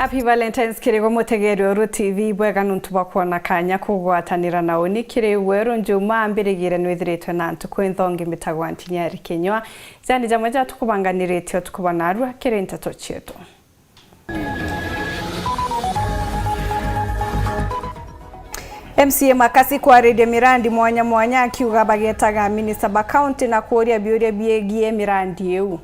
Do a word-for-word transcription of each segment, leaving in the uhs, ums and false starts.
Happy Valentine's kiri gwe mutegeri wa Uru T V, bwega nuntu bwa kwona kanya kugwatanira na uni kiri weru njuma mbirigire nwithiritwe na ntuku inthongi mbitagwa Ntinyari Kinyua. Jani jamwe ja tukubanganiritie utuku bwa narua kiri nteto cietu. M C A Makasi kwariria mirandi mwanya mwanya akiuga bagetaga minista ba kaunti na kuuria biuria biegie mirandi iu.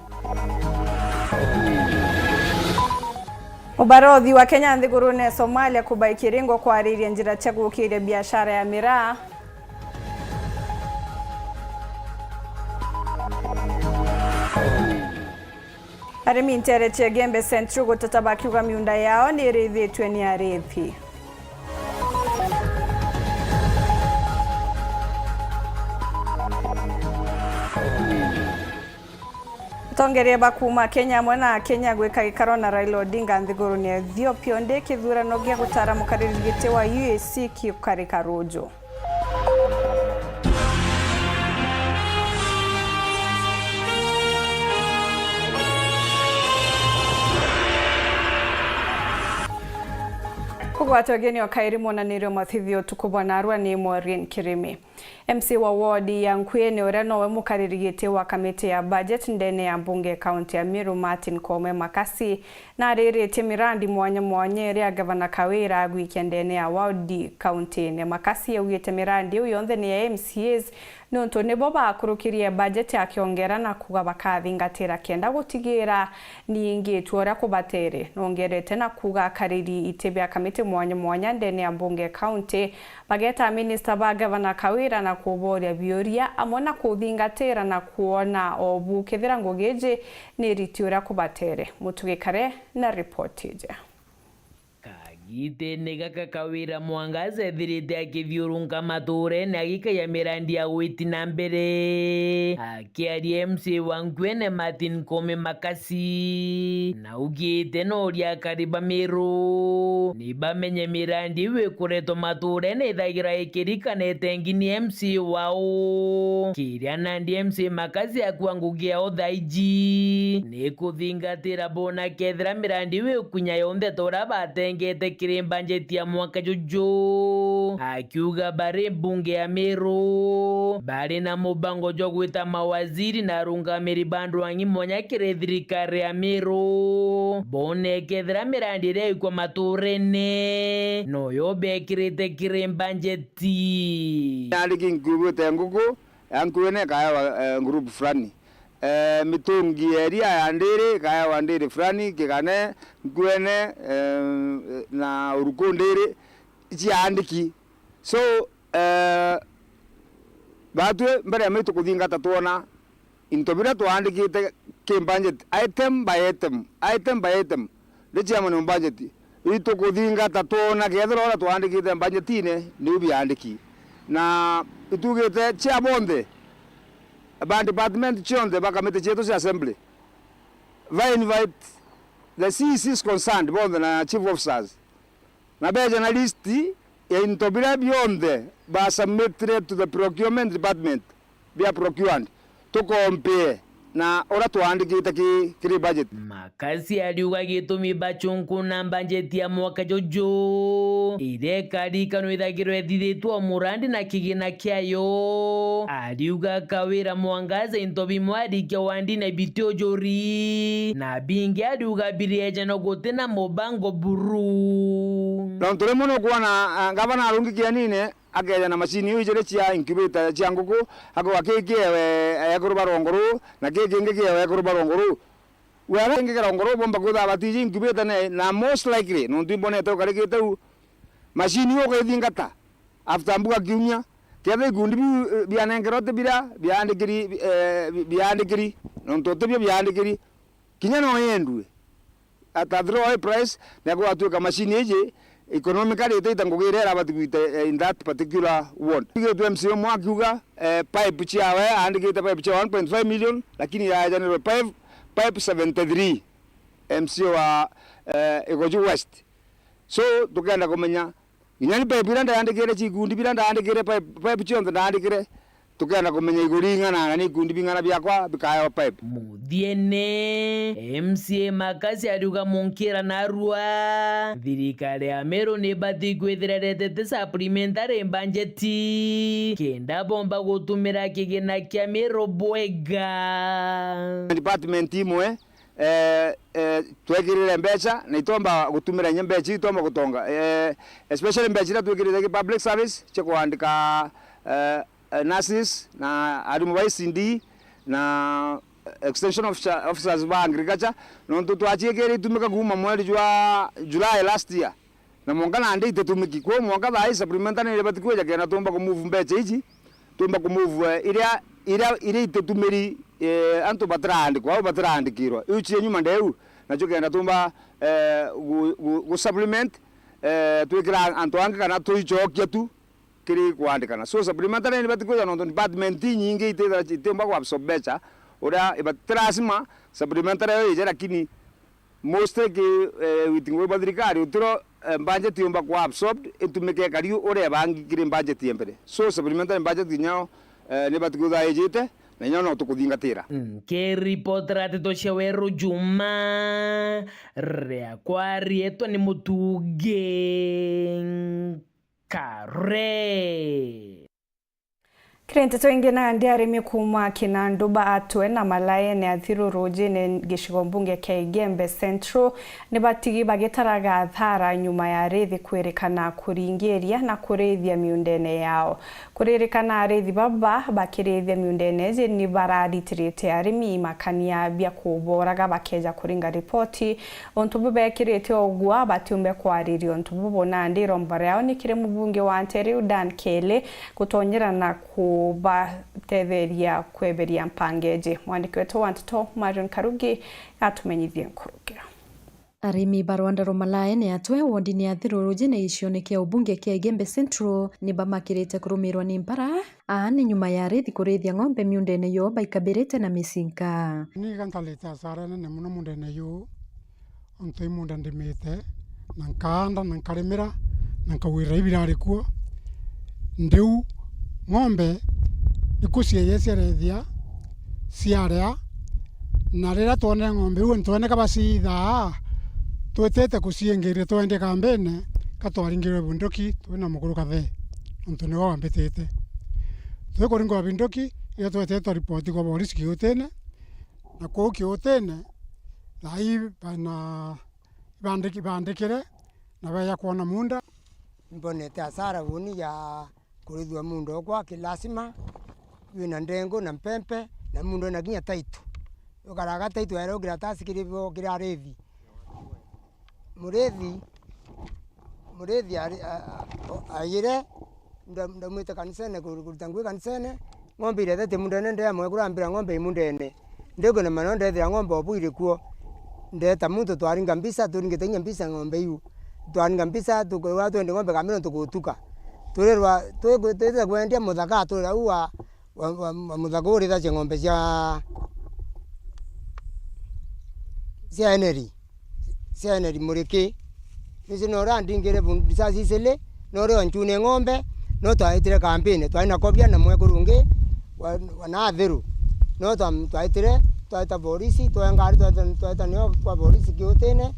Mubarothi wa Kenya nthigurune ya Somalia kubai kiringo kwariria njira cia gukiria biashara ya miraa. Arimi ntere cia Gembe Central guteta bakiuga miunda yao ni irithitue ni arithi. Atongeria ba kuuma Kenya amwe na Akenya gwika gikaro na Raila Odinga nthigurune ya Ethiopia, undi kithurano gia gutara mukariri giti wa U A C kiukarika ruju. Kugwatwa ugeni o kairi mwonanirio mwa T V utuku bwa narua ni Maureen Kirimi. M C A wa ward ya Nkuene, uria nowe mukariri giti wa kamiti ya budget ndene ya mbunge ya kaunti ya Meru, Martin Koome Makasi, nariritie mirandi mwanya mwanya iria gavana Kawira agwikia ndene ya ward kauntine. Makasi augite mirandi iu yonthe ni ya M C As, niuntu nibo bakurukirie budget akiongera na kuuga bakathingatira kenda gutigira ni ingitwa uria kubatere. Nongerete na kuuga akariri iti bia kamiti mwanya mwanya ndene ya mbunge kaunti bageta minista ba gavana Kawira na kuboria biuria amwe na kuthingatira na kwona obu kethira ngugi iji ni iriti uria kubatere. Mutugikare na ripoti iji. Kagitene gaka Kawira Mwangaza ethirite akithiurunka maturene agikagia mirandi ya gwiti na mbere. Akiaria M C A wa Nkuene Martin Koome Makasi, naugite noria akari ba Meru ni bamenye mirandi iu ikuretwa maturene ithagirwa ikirikanite ngi ni M C A wao. Kiria nandi M C A Makasi akua ngugi yao thaiji ni kuthingatira bona kethira mirandi iu ikunya yonthe ta uria batengete kiri mbanjeti ya mwaka juju. Akiuga bari mbunge ya Meru, bari na mubango jwa gwita mawaziri na arungamiri ba andu ang'i mwanya kiri thirikari ya Meru, bone kethira mirandi iria ikwa maturene noyo bekirite kiri mbanjeti. Nandi kinkuite nguku ya Nkuene ikaewa, eh, group fulani. Eh, mitungi ya iria ya Ndiri ikaewa Ndiri fulani, Kigane, Nkuene, eh, na Uruku Ndiri cia andiki. So, eh, batwi mbere ya maitu kuthingata twona into biria twaandikite ki budget, item by item, item by item, ni chairman wa budget, itukuthingata twona kethira uria twaandikite budgetine niu biandiki. Na itugite chia bonthe, ba department cionthe ba kamiti cietu cia assembly, ba invite the C E Cs concerned bonthe na chief officers, na beja na list ya into biria bionthe ba submitire to the procurement department bia procured, tukompie na uria twaandikite ki, kiri budget. Makasi ariuga gitumi bachunkuna mbanjeti ya mwaka juju iria ikarikano ithagirwa ithithitwe o murandi na kigina kiayo. Ariuga Kawira Mwangaza into bimwe arikia wandi na biti ujuri, na bingi ariuga birieja no guti na mubango buru. Nontu rimwe nukwona, ah, ngavana arungi kianine, akeja na macini iu ijiri cia incubator cia nguku, akauga, "Kii kiewe ekuru ba rwongo ruu, na kii kingi kiewe ekuru ba rwongo ruu." We aria kingi kia rwongo ruu bomba kwithirwa batiji incubator ne, na most likely, nontu imbonete ukarikite u, macini iu ukaithingata after mbuga kiumia, kethira ikundi biu, eh, bianenkerwa ti biria biaandikiri, eh, bi-, biaandikiri, nontu ti bio biaandikiri, kinya no yendue at a throw away price, na gwatuika macini iji economically itaita ngugi iria irabati gwita, eh, in that particular ward. Igitwe M C A umwe akiuga, eh, pipe ciawe aandikite pipe cia one point five million, lakini yaejanirwe pipe, pipe seventy three, M C A wa, eh, Igoju West. So, tukenda kumenya, kinya ni pipe iria ndayandikire, cia ikundi biria ndayandikire, pipe, pipe cionthe ndayandikire, tukenda kumenya iguri ing'ana na ni ikundi bing'ana biakwa bikaewa pipe. Muthiene, M C A Makasi ariuga munkira narua, thirikari ya Meru ni ibati kwithira iretete supplementary budget kenda bomba gutumira kigina kia Meru bwega. Department imwe, eh, eh, twekirire mbeca na itomba gutumira inya mbeca itomba gutonga, eh, especially mbeca iria twikirite ki public service cia kuandika, eh, eh, nurses na arimu ba E C D na extension officer-, officers ba agriculture, nontu twaciikire itumika kuuma mweri jwa July last year. Na mwanka nandi ititumiki. Kwou mwanka thaa ii supplementary ni ibati kwija kenda tumba kumove mbeca iji, tumba kumove, eh, iria, iria, iria ititumiri, eh, antu batiraandikwa, au batiraandikirwa. Iu cii nyuma ndeu, nacio kenda tumba, eh, gu-, gu-, gu supplement, eh, twikira antu angi kana tuicokia tu kiri kwandikana. So supplementary ni ibati kwija nontu department inyingi itithira itiumba ku absorb mbeca uria ibati. Ti lazima supplementary yo ije, lakini mostly ki, eh, witi ngui bwa thirikari, utiro, eh, budget yumba ku absorbed, itumike kariu uria ibangi kiri budget ya mbere. So, supplementary budget inyao, eh, ni bati kwithirwa ijite, na inyao no tukuthingatira. Nkiripotera nteto cia Weru Juma, riakwa riitwa ni Mutungi Nkare. Kiri nteto ingi, nandi arimi kuuma Kinandu ba Atwe na Malaene Athiru rujine gicigo mbunge kia Igembe Central ni batigi bagitaraga athara nyuma ya arithi kwirikana kuringiria na kurithia miundene yao. Kuririkana arithi baba bakirithia miundene iji ni bararitirite arimi imakania bia kuboraga bakeja kuringa ripoti. Untu bu bekirite ugwa batiumbe kwariria untu bubu, nandi iromba riao ni kiri mubunge wa nteere iu Dan Kele gutonyera na kubatetheria kweberia mpanga iji. Mwandiki wetu wa nteto Marion Karugi atumenyithie nkurukiro. Arimi ba rwanda rwa Malaene Atwe wodini ya Thiruruji na gicione kia ubunge kia Igembe Central ni bamakirite kurumirwa ni mpara. Aa ni nyuma ya arithi kurithia ng'ombe miundene yoo baikabirite na micinka. Ni iga ntarite asara nene mono mundene yuu, ontu i munda ndimite, na nkaanda, na nkarimira, na nkagwirira ibirari kuo. Ndiu ng'ombe nikuo cieye ciarethia, ciaria, na riria twonere ng'ombe iu, ntwene ka baciithaa, twitite kuciingiria twendia kambine, ka twaringirwe bunduki twina mukuru Kathee, ontu niwe wambitite. Twikuringwa binduki, irio twetete twaripoti kwa borisi Kiutine, na kuu Kiutine, thaa ii bana ibandiki-, bandikire na beeja kwona munda. Mbonete asara uuni ya kurithua munda okwa kilasima, wina ndengu na mpempe, na munda wina kinya taitu. Ukaraga taitu, aera ukira tasi kiri bo, kiri arithi. Murithi, murithi ari-, a-, a-, aire, nda-, ndaumite kanisene kuru-, kuruta ngui kanisene, ng'ombe irethetie mundene, ndea mwekuru ambira ng'ombe i mundene. Ndikunema no ndethira ng'ombe o bwiri kuo. Ndeta muntu twaringa mbisa, turingite inya mbisa ng'ombe iu. Twaringa mbisa, tukwirwa twende ng'ombe kamira nontu gutuka. Turirwa, twi-, twitite kwendia muthaka, turira u wa wa, wa, wa muthaka urithagia ng'ombe cia, cia Henry, cia Henry Muriki. Nicio no urandingire bu-, risasi icili, no uri oncune ng'ombe, no twaitire kambini, twari na kobia na mwekuru ungi wa, wa na Athiru. No twa-, twaitire, twaita borisi, twae ngari, twaita, twaita nio kwa borisi Kiutine,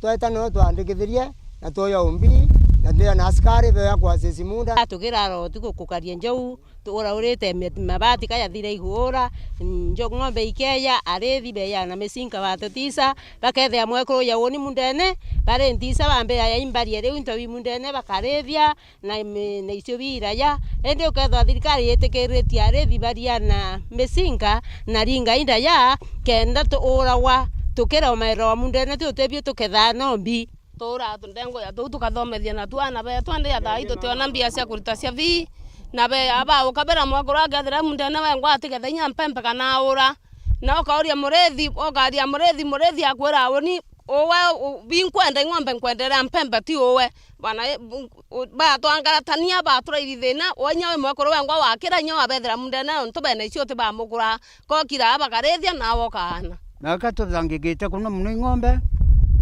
twaita nio twandikithirie, na twoya umbi, na twia na askari, beya kwa sisi munda. Tukirara utuku kukaria njau, uraurite mabati kayathira iguura, njo-, ng'ombe ikeeja, arithi beeja na micinka batutisa, bakethea mwekuru ja uuni mundene, bari ntisa bambira ya imbarie riu into bi mundene bakarithia, na mi-, na icio biiraja. Indi ukethwa thirikari yitikiritie arithi baria na micinka na ringa indaja, kenda tuuragwa tukira umaira wa mundene, ti utebio tukethaa nombi. Tuura ndengo ya tuu tukathomethia na tuana beetu, indi ya thaa ii tutiona mbia cia kuruta cia fee, na be aba ukabera mwekuru akethira mundene wengwa atigetha inya mpempe kana aura. Na ukauria murithi, ukaria murithi, murithi akwira, "Uni uwe, u-, binkwenda ing'ombe nkwendera mpempe, ti uwe." Bana, e, bu-, u-, batwangaratania, baturairi thina, we inya wi mwekuru wengwa wakira, inya wabethira mundene, ontu bena icio utibamukura. Kokira bakarithia, nawe ukaana. Na ka tuthangikite kuno muno ing'ombe,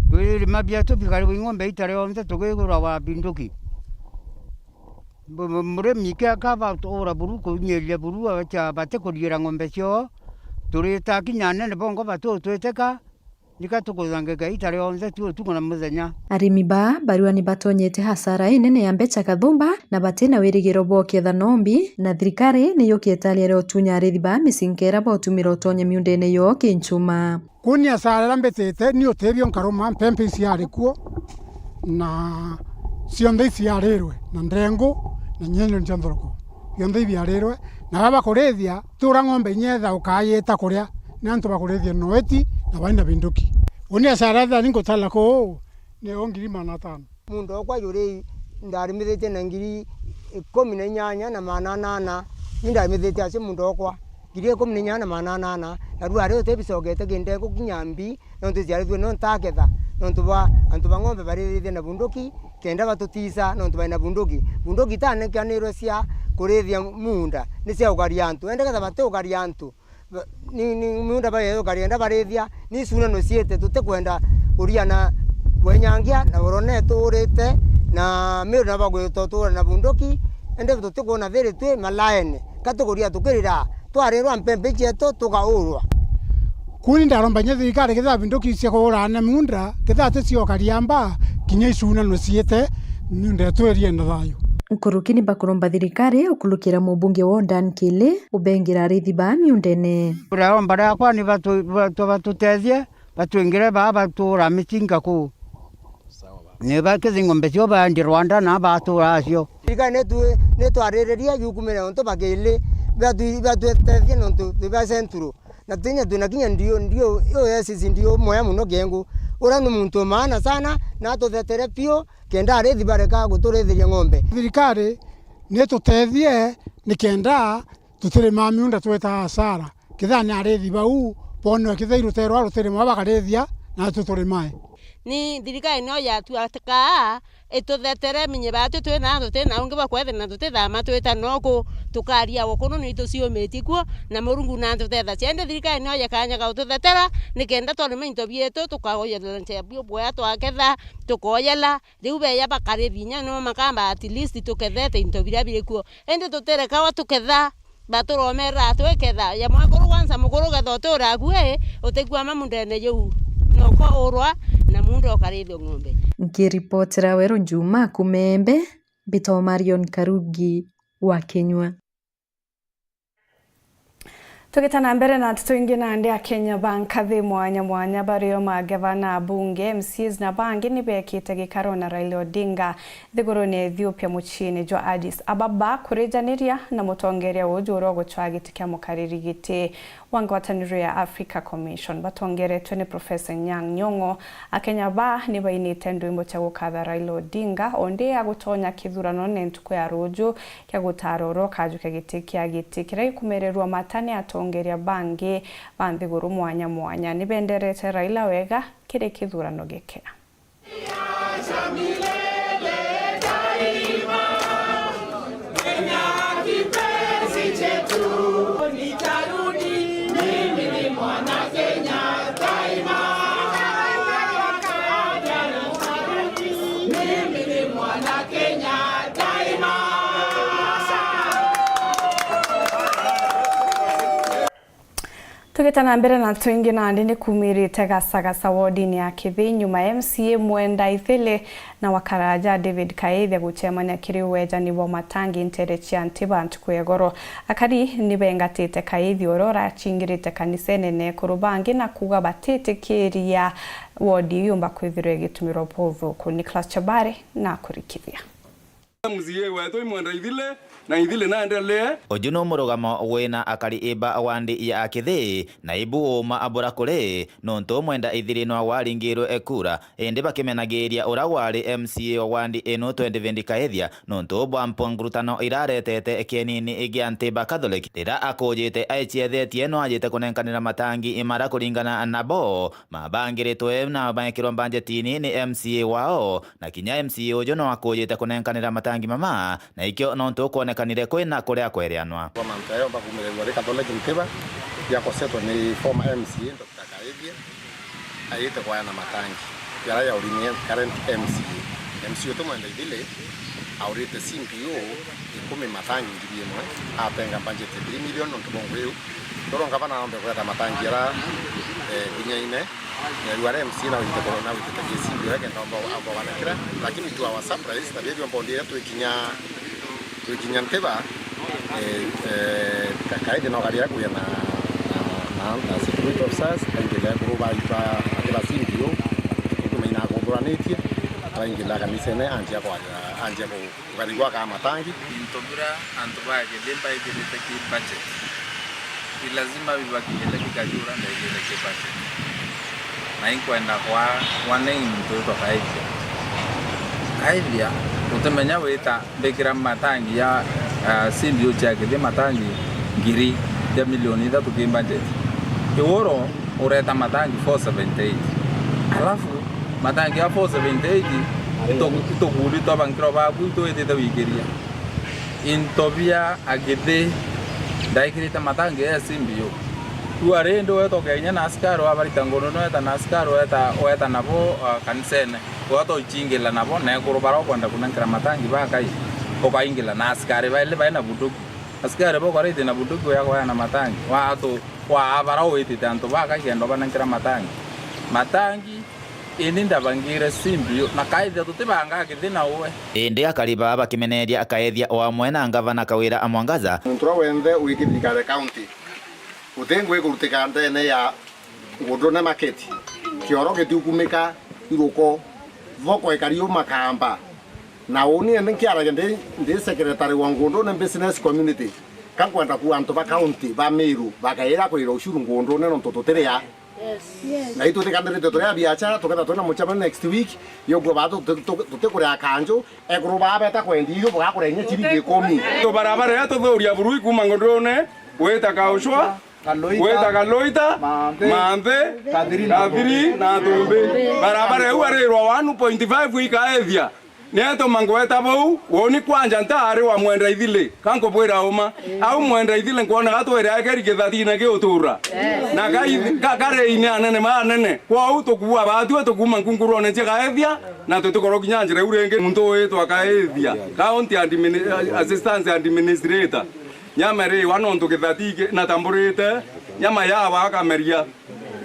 twirima bietu bikari ing'ombe itari onthe tugigura wa binduki. Bu-, bu-, murimi kiaka batuura buru, kunyiria buru, acha batikuriira ng'ombe ciao, turiita kinya anene bongo batutwiteka, nika tukuthangika ita rionthe tu utuku na muthenya. Arimi baa barua ni batonyete hasara inene ya mbecha kathumba, na batina wirigiro bwa uketha nombi, na thirikari ni yukietaria ria utunya arithi baa micinka iria bautumira utonya miundene yoo kinchuma. Kuni asara iria mbitite, ni utibio nkaruma, mpempe iciari kuo, na cionthe iciarirwe, na ndengu, na nyenyo cia nthoroko, bionthe ibiarirwe, na baba bakurithia, tura ng'ombe inyetha ukayita kuria, ni antu bakurithia noeti, na baina binduki. Uni asara iria ni ngutala kuu, ni o ngiri magana atano. Muunda okwa juri ndarimithitie na ngiri ikumi na inyanya na magana anana, ni ndarimithitie acio muunda okwa, ngiri ikumi na inyanya na magana anana, na riu ari uti bicokete kindengu kinya mbi, nontu iciarithue no ntaketha, nontu bwa antu ba ng'ombe barithithia na bunduki, kenda batutisa, nontu bari na bunduki. Bunduki itanekanirwe cia kurithia muunda, ni cia ugaria antu, ende ketha bati ugaria antu, Ba-, ni, ni miunda bageeja ukarienda barithia, ni icunano ciite, tutikwenda kuriana bwenyangia na urone tuurite, na miunda bagwita utuura na bunduki, indi tutikwona thiri twi malaene, ka tukuria tukirira, twarirwa mpempe cietu tukaurwa. Kuni ndaromba kinya thirikari kethira binduki cia kuurana miunda, kethira ti cio ukariamba, kinya icunano ciite, miunda yetu irienda thayu. Nkuruki ni bakuromba thirikari ukurukira mubunge wa Odan Kili, ubengera arithi baa miundene. Riromba riakwa ni batu-, batu-, batutethie, batwingire baa batuura micinga kuu. Ni bakithi ng'ombe cio baendi Rwanda na batuura acio. Thirikari nitu-, nitwariririe jukumire untu bakili, batu-, batutethie nontu twi ba central. Na tinya twina kinya ndio, ndio, yo S C ndio mwea muno kiengu. Ura ni muntu maana sana, na atuthetere piu, kenda arithi bareka guturithiria ng'ombe. Thirikari nitutethie nikenda tutirimaa miunda twita hasara. Kethira ni arithi bau, bonewe kethira i ruteere rwa rutirima bakarithia, natwi turimae. Ni thirikari no yatu atikaa ituthetere minye baatu twi na tuti na ungi bwa kwethira na tutithama twita noku, tukaria o kunu ni tuciumitie kuo, na Murungu na atutethacia. Indi thirikari no yekanyaga ututhetera, nikenda twarima into bietu, tukaoyela nchea bio bwea twaketha, tukoyela, Riu beeja bakari binya nio makamba at least tukethete into biria biri kuo. Indi tutirekawa tuketha, baturomerera twiketha. Ya mwekuru kwanza mukuru ketha uti uraku ii, utikwama mundene juu. Noko urwa na muunda ukarithio ng'ombe. Nkiripotera Weru Njuma kuuma Embe, mbitwa Marion Karugi wa Kinyua. Tugita na mbere na nteto ingi, nandi Akenya ba nkathi mwanya mwanya bario magavana, abunge, M C As na bangi ni beekite gikaro na Raila Odinga nthigurune ya Ethiopia muciini jwa Addis Ababa kurijaniria na mutongeria uju uria ugucwaa giti kia mukariri giti wa ngwataniro ya Africa Commission. Batongeretwe ni Professor Anyang' Nyong'o, Akenya baa ni bainite ndwimbo cia gukatha Raila Odinga o ndi agutonya kithuranone ntuku ya ruju kia gutaara uria ukajukia giti kia giti kiria gikumererua mata ni atongeria bangi ba nthiguru mwanya mwanya. Ni benderete Raila wega kiri kithurano giki. Tugita na mbere na twingi nandi ni kumirite Gasagasa wodini ya Kithi nyuma M C A Mwenda Ithili na wa Karaja David Kaithia gucemania kiri wejani bwa matangi ntere cia Ntiba ntuku ya igoro. Akari ni bengatite Kaithia uria uracingirite kanisene na ekuru bangi na kuuga batitikiria wodi yumba kwithirwa igitumirwa buthuku. Nicholas Chabari na kurikithia. M C A wetu i Mwenda Ithili, na Ithili naendelee. Uju nu murugamo wina akari iba wandi ya Kithi, na ibu uma abura kuri, nontu Mwenda Ithili nwa waringirwe ekura, indi bakimenagiria ura wari M C A wa wandi inu twenty twenty Kaithia, nontu bwa mpo ngurutano iraretete kienini gia Ntiba Catholic, rira akujite aiciethetie nwajite kunenkanira matangi imara kuringana nabo, mabangiritwe na mekirwa mbanjetini ni M C A wao, na kinya M C A uju no akujite kunenkanira matangi mama, na ikio nontu ukwonekanire kwina kuria kwereanwa. Kwa mantu ayo bakumirerua ri Catholic Ntiba, yakosetwa ni former M C A Doctor Kaithia, ayite kwaya na matangi, yara ya urimi current M C A. M C A utu Mwenda Ithili, Aurite C B O ikumi matangi ngiri imwe, atenga budget ya three million nontu bwa ngugi iu. Toro ngavana aombe kweta matangi ara, eh, binyaine, na riu ara M C A na witite ko-, na witite ki C B O yake ndomba amba wanekera, lakini to our surprise, na birio mbondi iria twikinya, twikinya Ntiba, eh, eh, ka-, kaithi no karia kuya na, na, na, na security officers, kaingila kuru ba, ba, ba C B O, kuma ina kumburanitie, kaingila kanisene, anjia kwaria, anjia ku-, Ukarigwa ka matangi. Into bira antu ba Githii mbaigirite ki budget, ni lazima bibakigire bikajura mbaigire ki budget. Na inkwenda kwa, kwa ni into itwa kaithia. Kaithia, utimenya wita mbikira matangi ya, ah, C B O cia Githii matangi ngiri ya milioni ithatu ki budget. Iworo ureta matangi four seventy eight. Alafu, matangi ya four seventy eight, itu-, ituguri twa bankiro baku itwitite wikiria. Into bia a Githii, ndaikirite matangi ya C B O. Riu ari ndi weta ukenya na askari wabarita ngunduni, weta na askari, weta, weta nabo, ah, kanisene. Weta uchingila nabo, na ekuru bara ukwenda kunenkera matangi bakai, ukaingila na askari baili bai na bunduki. Askari bo kwarite na bunduki ya kwaya na matangi. Wa atu, wa bara witite antu bakai kenda ubanenkera matangi. Matangi, Indi ndabangire C B O, na kaithia tutibangaa Githii na uwe. Indi akari baa bakimeneria akaethia o amwe na ngavana Kawira a Mwangaza. Muntu uria wenthe wi kithirikari county, guti ngugi ikurutika ndene ya Ngundune market, kioro gitiukumika iruko, thoko ikari o makamba. Na uni indi nkiaragia ndi, ndi secretary wa Ngundune business community, ka nkwenda kuuga antu ba county ba Meru bakaira kwira ushuru Ngundune nontu tutiria. Na itwitikanirite turi a biashara, tukethira twina mucemanio next week, yogua baa tu-, tu-, tu-, tutikuria kanju, ekuru baa beta kwendia irio bugakuria inya ciringi ikumi. Tubarabara iria tuthuria burui kuuma Ngundune, gwita Kaucwa, gwita Kaloita, Manthi, Kathiri na Tumbi. Barabara iu arirwa one point five ikaethia. Nietuma ngweta bau, woni kwanja ntaari wa Mwenda Ithili, ka nkubwira uma. Au Mwenda Ithili nkwona gatwire akeri kithatine giutura. Na kai-, ka-, kareine anene ma anene. Kwou tukuua baatue tukuuma nkunkurone cia Kaethia, na tutikorwo kinya njira iu ringi. Muntu witwa Kaethia, County Admini-, Assistant Administrator. Nyama iriwa nontu kithati ki-, natamburite, nyama yawa akameria.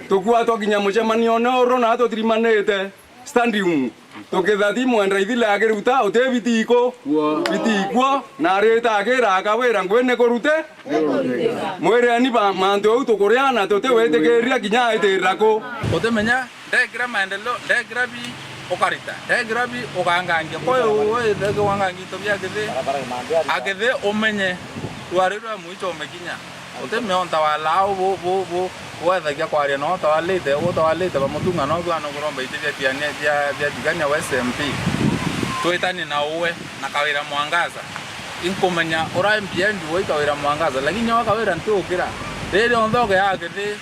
Tukua twakinya mucemanione uru na tutirimanite. Stadium. Tukithathi Mwenda Ithili akiruta, uti biti iku. Biti ikwo, na arita akira akawira ngui ni kurute. Mwireni ba-, mantu au tukuria na tutiwitikiria kinya aitirira ku. Utimenya, ndekira maendeleo, ndekira bi ukarita, ndekira bi ukangangia. Kwa hiyo, wewe, ndeke wangangia into bia Githii. Agithii umenye, rwari rwa mwicho umekinya. Uti mionta wa Laau bu, bu, bu, wethagia kwaria no utawalite, utawalite ba Mutunga no bwana ukuromba iti bia tiania, bia, bia Tigania West M P. Twitani na uwe na Kawira Mwangaza. Inkumenya ura M P endu wai Kawira Mwangaza, lakini nyo Kawira ntiukira. Riri onthe ugeaa Githii,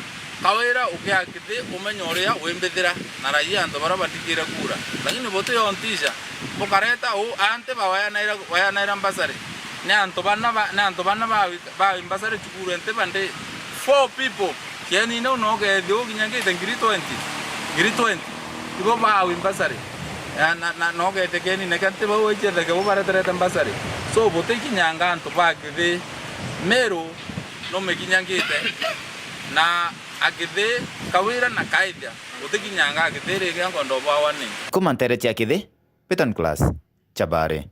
Kawira ugeaa Githii, umenye uria wimbithira na raia antu baria batikire kura. Lakini butiyontisha, bukareta u, anti bawayanaira, wayanaira mbasari. Ni antu bana ba, ni antu bana ba, ba mbasari cukuru enti bandi four people. Kienine u no geethia u kinya ngite ngiri twenty. Ngiri twenty. Ibo bawi mbasari. Na, na, na no gete kienine kia nti bau icetheke bo bareterete mbasari. So, butikinyanga antu ba Githii. Meru numikinyangite. Na a Githii, Kawira na Kaithia. Butikinyanga a Githii ringi ankwenda ubwa warning. Kuma ntere cia Githii, Piton Class, Chabari.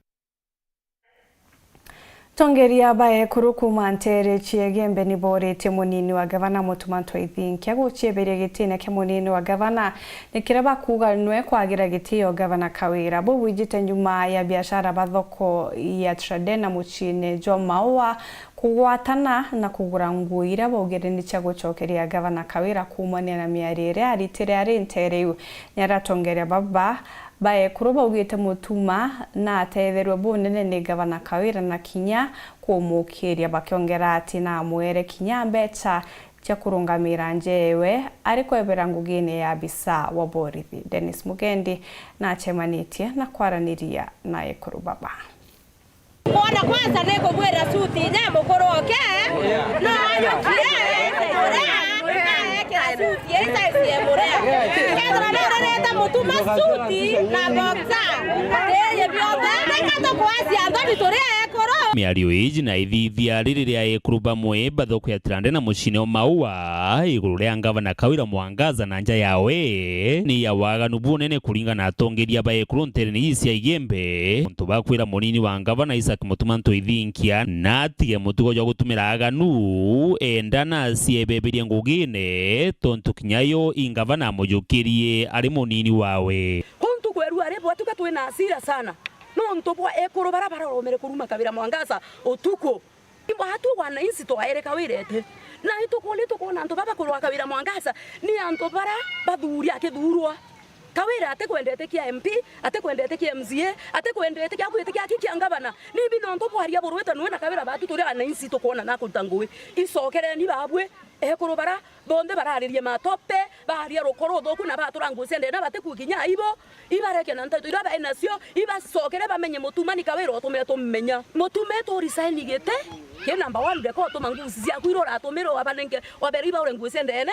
Atongeria ba ekuru kuuma nteere cia Igembe ni booritie munini wa gavana Mutuma Ntwaithinkia gucieberia gitiine kia munini wa gavana ni kiria bakuuga nwe kwagira gitio gavana Kawira. Buu bwijite nyuma ya biashara ba thoko ya Tradena muciine jwa Maua kugwatana na kugura nguo iria baugire ni cia gucokeria gavana Kawira kuumania na miario iria aritire ari nteere iu. Ni aria atongeria baba ba ekuru baugite Mutuma naateetherue bunene ni gavana Kawira na kinya kumukiria, bakiongera ati naamwere kinya mbecha cia kurungamira njeewe ari kwebera ngugine ya abisa wa borithi. Dennis Mugendi naacemanitie na kwaraniria na ekuru baba. Kwona kwanza ni kugwira suti inya mukuru oke, no anyukire, uria, aekira suti ii size ya muria. Kethira ni uririte Mutuma suti na boxer. Ii, bionthe, nikatukwasia nthoni turi ekuru. Miario iji na ithithia riri ria ekuru bamwe bathukia tirande na mucine o Maua iguru ria ngavana Kawira Mwangaza na nja yawe ni ya waganu bunene kuringana na atongeria ba ekuru nterene ii cia Igembe. Untu bakwira munini wa ngavana Isaac Mutuma Ntoithinkia na atige mutugo jwa gutumira aganu enda na aciebeberie ngugine, tontu kinya yo i ngavana amujukirie ari munini wawe. Kuntu kwerua ari bwatuka twina hasira sana, nontu bwa ekuru bara bararomere kuruma Kawira Mwangaza utuku. Ibo atu wananchi twaere Kawira ete. Na itukuni tukwona antu baba kurwa Kawira Mwangaza ni antu bara bathuri akithurwa. Kawira atikwendete kia M P, atikwendete kia M C A, atikwendete kia gwitikia aki kia ngavana. Nimbi nontu bwaria burwite nwe na Kawira batu turi wananchi tukwona na kuruta ngui. Icokereni babwe, ekuru bara bonthe bararirie matope, baria rukoro ruthuku na batura nguo cia ndene batikuu kinya aibo. Ibarekia na ntaito iria bainacio, ibacokere bamenye Mutuma ni Kawira utumire tumenya. Mutuma tu resign giti, ki number one ndeka utuma nguo ciaku iria uratumirwa abanenge, wabere ibaure nguo cia ndene,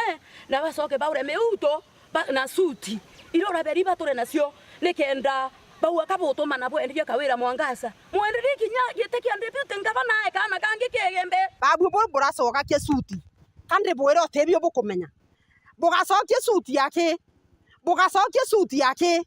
na bacoke baure miuto, ba-, na suti iria uraberi bature nacio, nikenda bau aka butuma na bwenderie Kawira Mwangaza. Mwenderie kinya giti kia deputy ngavana ae kaana kangi ki Igembe. Babu bu buracoka kia suti, kandi bwire utibio bukumenya. Bugacokia suti aki, bugacokia suti aki.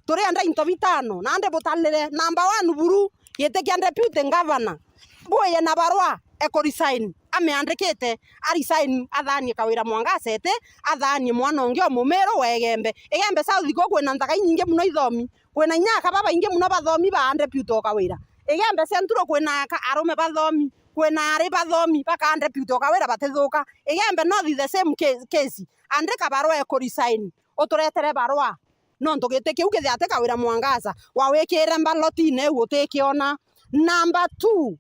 Turienda into bitano, nandi butalire. Number one buru, giti kia deputy governor. Bwiye na barua e ku resign, amiandikite, a resign, athanie Kawira Mwangaza ete, athanie mwana ungi o Mumiru wa Igembe. Igembe South kuu kwina nthaga inyingi muno ithomi, kwina inya aka babaingi muno bathomi ba deputy o Kawira. Igembe Central kwina aka arume bathomi, kwina ari bathomi baka deputy o Kawira batithuka. Igembe North the same ca-, case, andika barua e ku resign, uturetere barua. Nontu giti kiu kithia ati Kawira Mwangaza, wawikire mbalotine iu utikiona. Number two,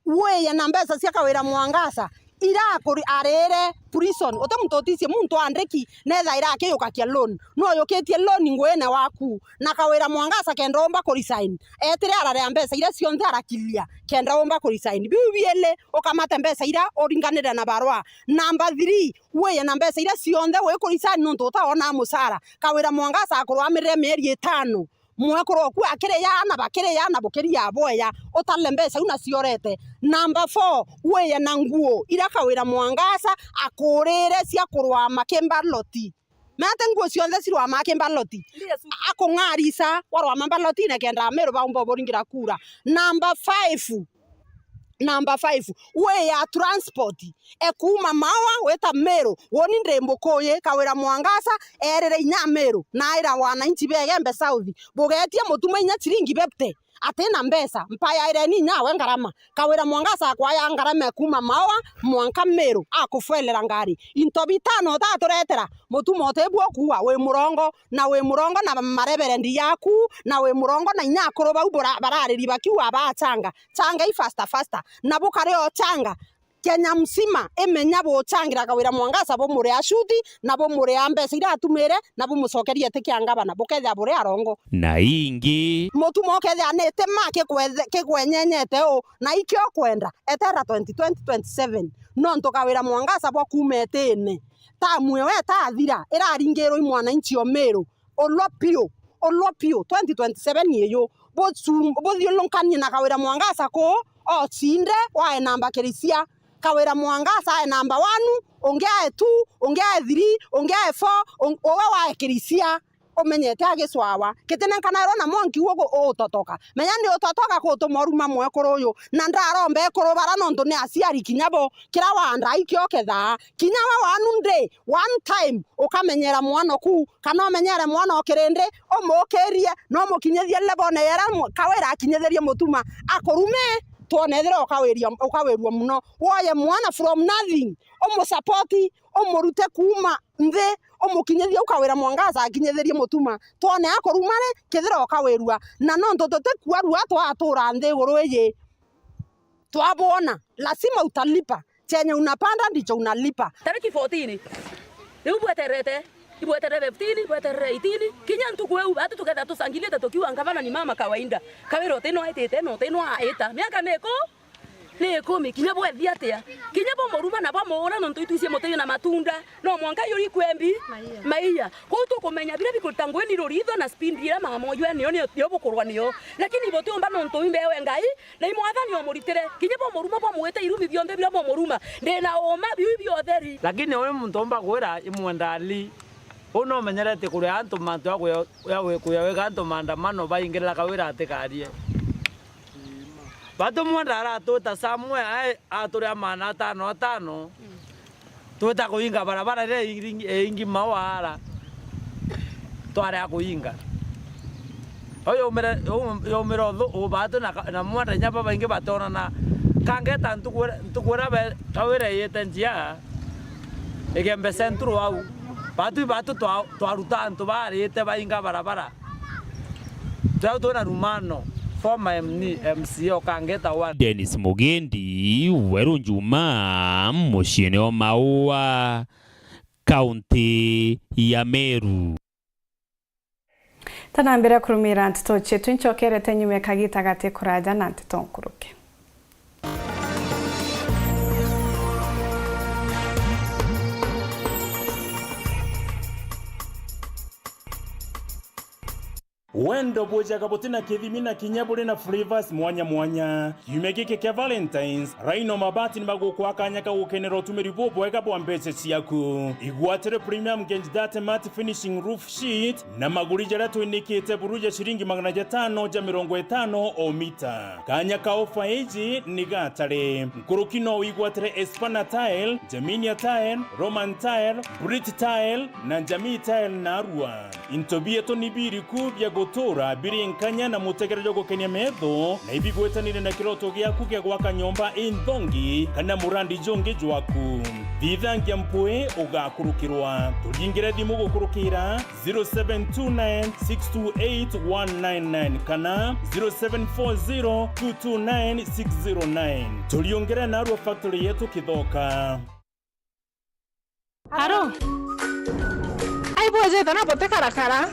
wiye na mbeca cia Kawira Mwangaza ira akuri-, arire prison. Uti muntu uticie muntu andiki, nethaira akiyukakia loan. Nuyukitie loan nguine waku, na Kawira Mwangaza kenda umba ku resign, etire ararea mbeca iria cionthe arakiria kenda umba ku resign. Biu biili, ukamate mbeca iria uringanire na barua. Number three, wiye na mbeca iria cionthe wikurisani nontu utaonaa mucara. Kawira Mwangaza akurwamirire mieri itano. Mwekuru oku akiriya na bakiriya na bukiria bweya, utale mbeca iu na ciorete. Number four, wiye na nguo iria Kawira Mwangaza akurire cia kurwama kimbaloti. Mete nguo cionthe cirwama kimbaloti. Ndiye su- Akung'arisa warwama mbaloti na kenda Meru baumba uburingira kura. Number five, Number five, wiya transport. Ekuuma Maua gwita Meru, woni ndi Mbukuyi, Kawira Mwangaza erire inya Meru, na aira wananchi ba Igembe South, bugeetie Mutuma inya ciringi fifty, atina mbeca, mpayaireni inya we ngarama. Kawira Mwangaza akwaya ngarama ekuuma Maua mwanka Meru, akufuelera ngari. Into bitano utaturetera, Mutuma utibua kuua, wi murongo, na wi murongo na mareverendi yaku, na wi murongo na inya akuru bau bura-, barariri bakiuga bachanga. Changei faster, faster. Na bukare o changa. Kenya mzima imenya buchangira Kawira Mwangaza, bumuria shuti, na bumuria mbeca iria atumire, na bumucokerie iti kia ngavana, bukethia buri arongo. Na ingi. Mutuma ukethia ni itima kikwethe-, kikwenyenyete u, na ikio kwenda, etera twenty twenty, twenty seven. Nontu Kawira Mwangaza bwa kuuma itine, tamu ewe itathira, iraringirwe i mwananchi o Meru. Ulwa piu, ulwa piu, twenty twenty seven iyu, buchu-, buthiurunkanie na Kawira Mwangaza kuu, ocinde, wae namba kirisia. Kawira Mwangaza ae namba one, ungi ae two, ungi ae three, ungi ae four, ung-, uwe wae kirisia. Umenyete agicwawa. Kitinenkanairwa na mwanki ugu uutotoka. Menya ni utotoka kutuma uruma mwekuru uyu. Na ndaromba ekuru bara nontu ni aciari kinya bo. Kira wanda ikio kethaa. Kinya we one day, one time, ukamenyera mwana oku, kana umenyere mwana o kirindi, umukirie, na umukinyithie level yera mu-, Kawira akinyithirie Mutuma, akurume, twone ethira ukawiria, ukawirua muno. Woye mwana from nothing, umusupport, umurute kuuma nthi, umukinyithie u Kawira Mwangaza akinyithirie Mutuma, twone akuruma ri, kethira ukawirua. Na nontu tutikuarua twatura nthi iguru iji, twabwona, lazima utalipa. Chenye unapanda ndicho unalipa. Tariki fourteen. Riu bweterete, ibweterere fifteen, ibweterere eighteen. Kinya ntuku iu, batu tuketha tucangilite tukiuga ngavana ni mama kawaida. Kawira uti no aitite, no uti no aita. Miaka ni ku? Ni ikumi, kinya bwethi atia? Kinya bumuruma na bwamuura, nontu itwicie muti na matunda. No mwanka yuri kwembi maiya. Maiya. Kwou tukumenya biria bikuruta ngui ni ruritho na speed iria mama moyo niyo, niyo, niyo bukurwa niyo. Lakini butiumba nontu imbewe Ngai, na imwathani umuritire. Kinya bumuruma bwamwite irumi bionthe biria bumuruma. Ndi na uma biu biotheri. Lakini uri muntu umba kwira imwenda ali. Uu no umenyerete kuria antu mantu ya kuya, ya kuya wega antu maandamano baingirira kawira atikarie. Batumwenda aratwita Samuel ai aturia maana atano atano. Twita kuinga barabara iria iringi-, ingi mawaara. Twarea kuinga. Au yaumire, yau-, yaumire uthu, ubatu na ka-, na mwenda inya babaingi batonana. Kangeta ntuku ira, ntuku ira be, kawira iyite njia. Igembe Central au. Batu, batu twa-, twaruta antu barite bainga barabara. Tweu twina rumano, former M N, M C A Okangeta one. Dennis Mugendi, Weru Njuma, muciine o Maua, kaunti ya Meru. Tanambira kurumira nteto cietu, ncokerete nyuma ya kagita gati kuraja na nteto nkuruki. Wendo bwijaga buti na kithimi na kinya buri na flavors mwanya mwanya. Kiumia giki kia Valentines, Rhino Mabati ni bagukwa kanya ka gukenera utumiri bubwega bwa mbeca ciaku. Igwatire premium Genji thirty matte finishing roof sheet na maguri jaria twinikite buru ja ciringi magana jatano ja mirongo itano o mita. Kanya ka ofa iji ni gatare. Nkuruki no wigwatire Espana Tile, Jaminia Tile, Roman Tile, Brit Tile na Jamii Tile narua. Into bietu ni biriku bia gutura biri nkanya na mutegere jwa gukenia metho, na ibigwetanire na kiroto giaku gia gwaka nyomba inthongi kana murandi jungi jwaku? Thithangia mpwi ugakurukirwa. Turingire thimu gukurukira zero seven two nine six two eight one nine nine kana zero seven four zero two two nine six zero nine. Turiungire narua factory yetu Kithoka. Aro? Ai bwejete na butikarakara.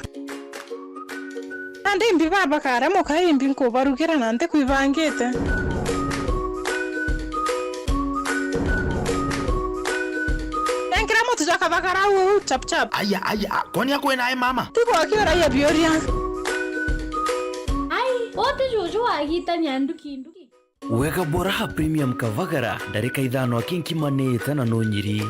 Nandi imbi baba kare muka imbi nkubarugira na ntikwibangite. Enkira mutu jwa kabagara uu chap chap. Aya, aya, kwani akwena ai mama? Tigwa kiuraia biuria. Ai, uti juju wagitania nduki nduki. Wega bwa Raha Premium Kavagara, ndarika ithano aki nkimanite na nunyiri.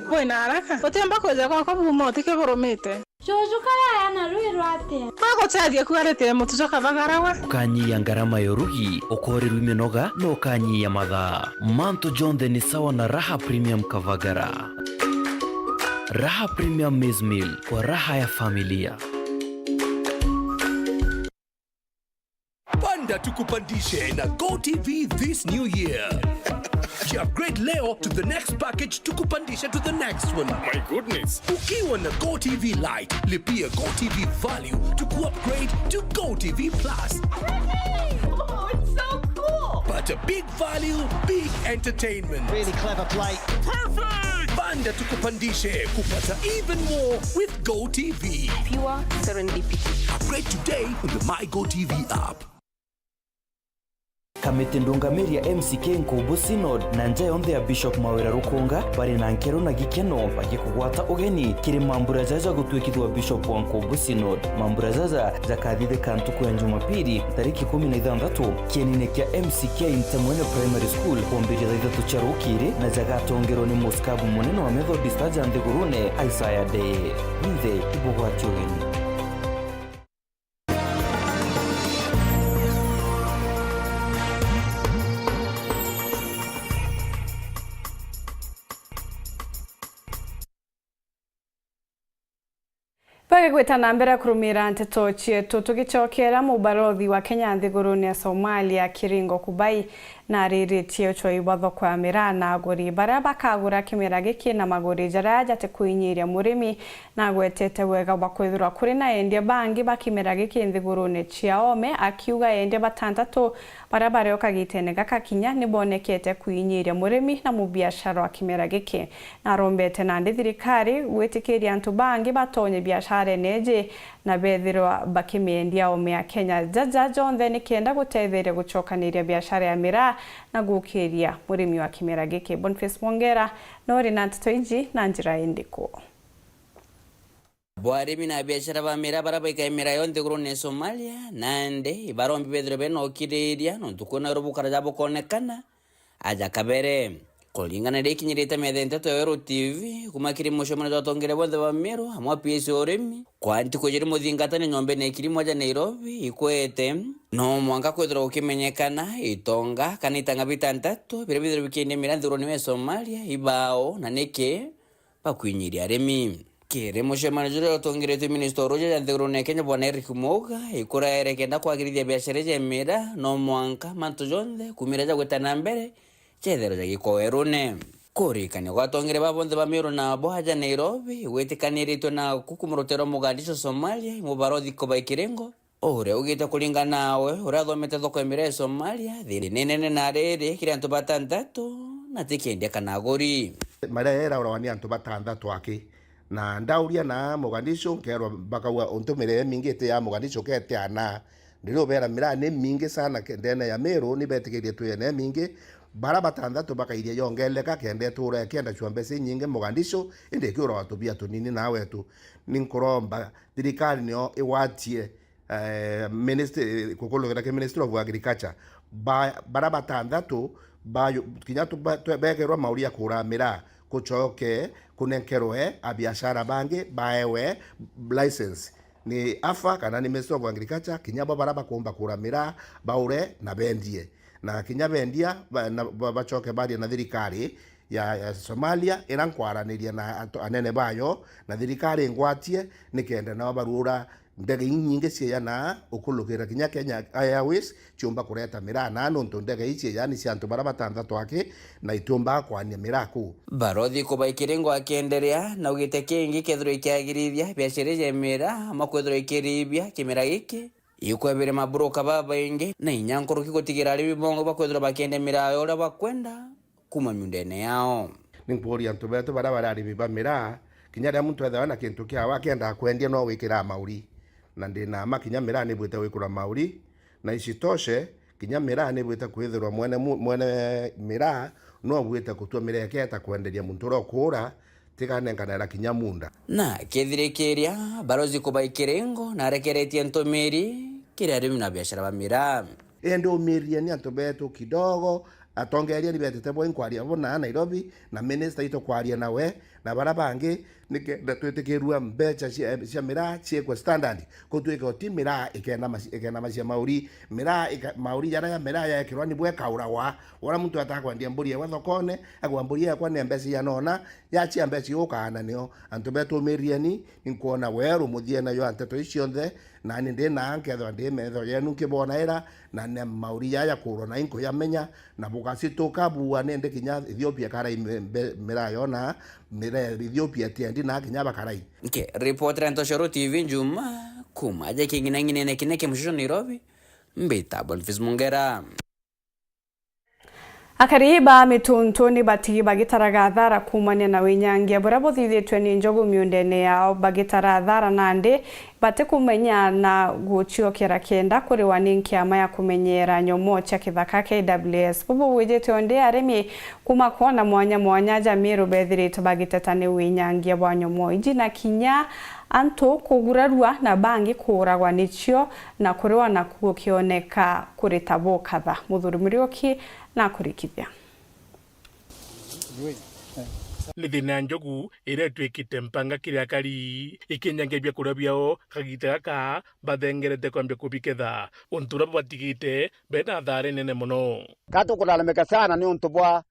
Kwina haraka. Utiumba kwija gwakwa buma utike burumite. Juju karaya na rwi rwatia? Aguteethia kuarite mutu jwa kavagara we. Ukanyia ngarama ya urugi, ukoorerwa iminoga, na ukanyia mathaa. Mantu jonthe ni sawa na Raha Premium Kavagara. Raha Premium Maize Meal, kwa raha ya familia. Panda tukupandishe na Go T V this new year. Upgrade leo to the next package tukupandishe to the next one. My goodness. Ukiwa na Go T V Lite, lipia Go T V Value to upgrade to Go T V Plus. Oh, it's so cool. Pata big value, big entertainment. Really clever play. Perfect! Panda tukupandishe kupata even more with Go T V. Pure serendipity. Upgrade today on the My Go T V app. Kamiti ndungamiri ya M C K Nkubu Synod na nja yonthe ya Bishop Mawira Rukunga bari na nkero na gikeno bagikugwata ugeni kiri mambura jaja gutwikithua Bishop wa Nkubu Synod. Mambura jaja jakathithika ntuku ya Jumapili, tariki kumi na ithanthatu, kienine kia M C K Ntemwene Primary School, kwambiria thaa ithatu cia rukiri, na jagatongerwa ni muskabu munene wa Methodist aja nthigurune, Isaiah Dee. Bwinthe ibugwati ugeni. Bagigwita na mbere kurumira nteto cietu, tugicokera, mubalothi wa Kenya nthigurune ya Somalia, Kiringo Kubai, nariritie ucwai bwa thoko ya miraa na aguri baria bakagura kimera giki na maguri jaria jatikwinyiria murimi, na agwetete wega bwa kwithirwa kuri na endia bangi ba kimera giki nthigurune cia Ome, akiuga endia batantatu baria bari o kagitene gaka kinya nibonekete kwinyiria murimi na mubiashara wa kimera giki. Narombete nandi thirikari gwitikiria antu bangi batonye biashara eneji na bethirwa bakimiendia oome ya Kenya. Jaja jonthe ni kenda gutetheria gucokaniria biashara ya miraa na gukiria murimi wa kimera giki. Boniface Mwongera nori na nteto iji na njira indiku? Bo arimi na biashara ba miraa baria baikae miraa yo nthigurune ya Somalia, nandi ibarombi bethirwe bena ukiriria, nontu kwina rubukara ja bukonekana aja kabere. Kuringana na ikinyirite metha nteto ya Weru T V, kuma kiri mucemanio jwa atongeria bonthe ba Meru, amwe a P S urimi, kwa ntuku ijiri muthingatani nyombene ya Kirimo aja Nairobi, ikwete, no mwanka kwithirwa gukimenyekana itonga kana itanga bitantatu biria bithirwe bikiendia miraa nthigurune ya Somalia, ibao, na niki bakwinyiria arimi. Kiri mucemanio juria utongeretwe minista uruja ja nthigurune ya Kenya, Bwana Eric Muga, ikuraere kenda kwagirithia biashara iji ya miraa, no mwanka mantu jonthe kumira jagwita na mbere jetherwa jagikwa werune. Kurikania gwa atongeria ba bonthe ba Meru na bo aja Nairobi, igwitikaniritwe na kuku murutero Mogadishu, Somalia, imubarothi Kubai Kiringo, uria ugite kuringana nawe, uria athomete thoko ya miraa ya Somalia, thina ni nene na riri kiri antu batantatu, na ti kiendia kana aguri. Miraa irauragwa ni antu batantatu aki, na ndauria na Mogadishu, nkerwa bakauga untu miraa imingi iti ya Mogadishu kete ana. Ndiri ubera miraa ni mingi sana ke-, ndene ya Meru, ni betikirie twiyene mingi. Bara batantatu bakairia yongeleka kenda itura ikienda cua mbeca inyingi Mogadishu, indi ikiuragwa tubia tunini na wetu. Ni nkuromba thirikari nio igwatie eh, ministry, kukulukira ki Ministry of Agriculture, ba-, bara batantatu ba-, kinya tu-, ba-, tu-, bekerwa mauri ya kura miraa, kucoke kunenkerwe abiashara bangi baewe license ni afa kana ni Ministry of Agriculture, kinya bo bara bakumba kura miraa baure na bendie, na kinya bendia ba-, na, ba-, bacoke barie na thirikari ya, ya Somalia, ira nkwaraniria na antu anene bayo na thirikari ingwatie, nikenda nao baruura ndege inyingi ciejana ukulukira kinya Kenya Airways ciumba kureta miraa na, nontu ndege ii ciejana ni cia antu bara batantatu aki na itiumbaga kwania miraa kuu. Barothi Kubai Kiringo akienderea na ugite kingi kethirwa ikiagirithia biashara iji ya miraa, ama kwithirwa ikiribia kimera giki, ikwebire mabroka babaingi na inya nkuruki gutigira arimi bongwa bakwithirwa bakiendia miraa ya uria bakwenda kuma miundene yao. Ni nkuuria antu betu baria bari arimi ba miraa, kinya riria muntu ethagwa na kintu kiawe akiendaga kwendia no wikiraga mauri, na ndi na mma kinya miraa ni bwite gwikirwa mauri, na isitoshe, kinya miraa ni bwite kwithirwa mwene mu-, mwene miraa no bwite kutua miraa yake eta kwenderia muntu uria ukuura, tikanenkanira kinya munda. Na kithirikiria, Barozi Kubai Kiringo narekeretie ntumiri kiri arimi na biashara ba miraa. Indi umiririe ni antu betu kidogo, atongeria ni betite bo inkwaria bo na Nairobi, na minister itu kwaria nawe, na bara bangi, nikenda twitikirua mbeca cia, cia miraa ciikwe standard, kutwika uti miraa ikena maci-, ikena macia mauri, miraa ika-, mauri jaria ya miraa yaekirwa ni bwekauragwa, uria muntu atakwendia mburi ewe thokone, agwa mburi ekwa ni mbeca ianona, yachia mbeca iukaana nio. Antu betu umirieni, ninkwona weru muthia nayo a nteto ici cionthe, nani ndi na nkethwa ndi metho yenu nkibonaira, na ni mauri jaya kurwa na inkuyamenya, na bugacituka bua nindi kinya Ethiopia karai me-, mbe-, miraa yona, miraa Ethiopia tiendi na kinya bakarai. Nkiripotera Ntoshoro T V Njuma, kuma aja king'inang'inene kine kia mucucu Nairobi, mbita Boniface Mungera. Akari ba Mituntu ni batigi bagitaraga athara kuumania na winyangia buria buthithitue ni njogu miundene yao, bagitara athara nandi batikumenya na guciokera kenda kuriwa ni nkiama ya kumenyera nyomoo cia kithaka K W S. Bubu bwijite undi arimi kuuma koona mwanya mwanya ja Meru bethiritwe bagiteta ni winyangia bwa nyomoo iji na kinya antu kugurarua na bangi kuuragwa nicio na kuriwa naku gukioneka kuri ta bukatha. Muthuri Muriuki na kurikithia. Ni thina ya njogu iria itwikite mpanga kiri akari, ikinyangia biakuria biao kagita gaka bathengerete kwambia kubiketha, untu uria bubatigite bena athara inene mono. Ka tukulalamika sana ni untu bwa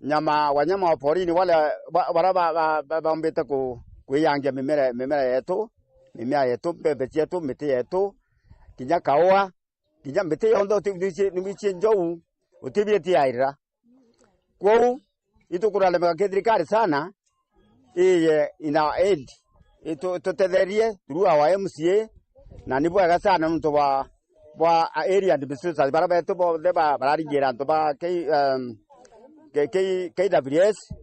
nyama, wanyama wa porini wale ba-, bara ba-, ba-, ba-, bambite ku-, kwiyangia mimera, mimera yetu, mimea yetu, mbembe cietu, miti yetu, kinya kaua, kinya miti yonthe uti-, niwici-, niwici njou, utibiti yairira. Kwou, itukulalamika ki thirikari sana, iye in our aid, itu-, itutetherie through our M C A, na ni bwega sana nontu bwa, bwa area administrators bara betu bonthe ba-, bararingira antu ba K-, um, K-, K-, K W S.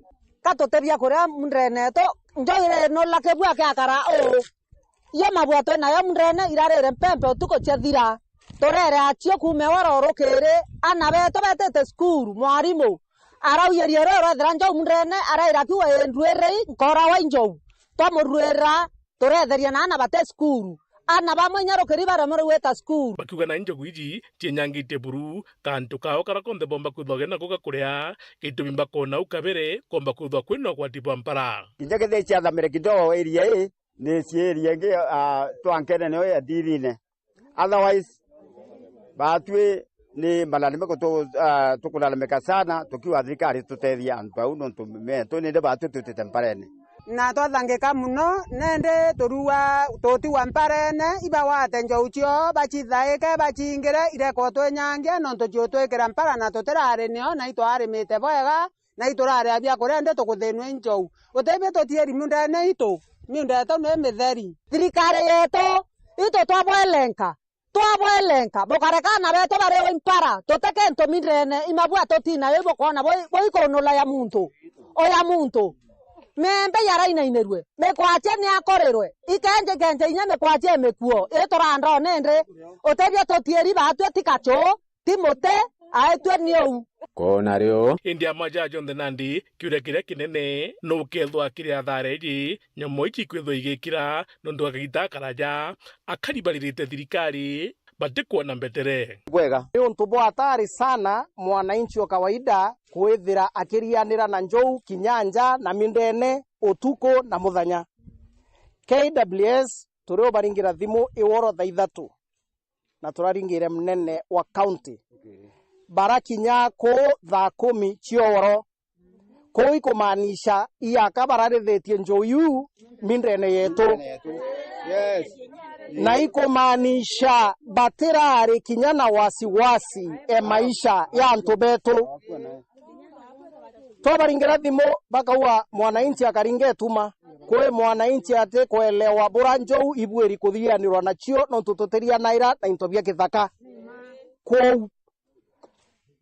Ka tutebia kuria mundene yetu, njoire no lake bua kiakara uu. Iyo mabua twinayo mundene irarire mpempe utuku ciathira. Turere acio kuuma woro rukiri, ana betu betite cukuru, mwarimu araugeria rio rwethira njou mundene, araira kiuga, "Ii, nduirei, nkorawa i njou." Twamuruirira, turetheria na ana bate cukuru. Ana bamwe inya rukiri baremerwe gwita cukuru. Bakiuga na njogu iji cienyangitie buru, kantu kao karia konthe bomba kwithwa gena kuga kuria, gitumi bakona u kabere komba kwithwa kwina ugwati bwa mpara. Kinya kethira ciathamire kidogo area ii, ni ciria ingi, ah, twankene niyo ya ndirine. Otherwise, batwi ni malalamiko tu, ah, tukulalamika sana tukiuga thirikari tutethie antu bau nontu metu nindi batwi twitite mparene. Na twathangika muno, nindi turua tutigwa mparene, ibawate njou cio, bacithaike, bacingire, ireko twinyangia, nontu ciutwikira mpara na tutirari nio, na itwarimite bwega, na iturarea biakuria, indi tukuthinua i njou. Utethia tutieri miundene itu, miunda yetu ni mitheri. Thirikari yetu, itu twabwelenka, twabwelenka, bukareka ana betu bariwe impara, tuteke ntu mindene, imabua tutina, ibukwona bui-, buikunula ya muntu, o ya muntu. Miembe yarainainirwe, mikwachia ni akorirwe, ikenje kenje inya mikwachia imikuo, iturandone indi, utethia tutieri batwi tikachu, ti muti, aetue ni uu. Kwona rio. Indi ama ja jonthe nandi, kiuria kiria kinene, nu ukethwa kiri athara iji, nyomo iji ikwithwa igikira, nontu gakagita akaraja, akari baririte thirikari, batikwona mbetere. Bwega. Ni untu bwa hatari sana mwananchi wa kawaida kwithira akirianira na njou kinya nja na mindene utuku na muthenya. K W S turi ubaringira thimu iworo thaa ithatu. Na turaringire munene wa county. Barakinya kuu thaa kumi cia oro. Kuu ikumaanisha iaka bararithitie njuu iu mindene yetu. Yes. Na ikumaanisha batirari kinya na wasiwasi e maisha ya antu betu. Twabaringira thimu, bakauga mwananchi akaringa ituma. Kwi mwananchi ati kuelewa bura njou ibuiri kuthianirwa nacio, nontu tutirianaira na into bia kithaka. Kwou,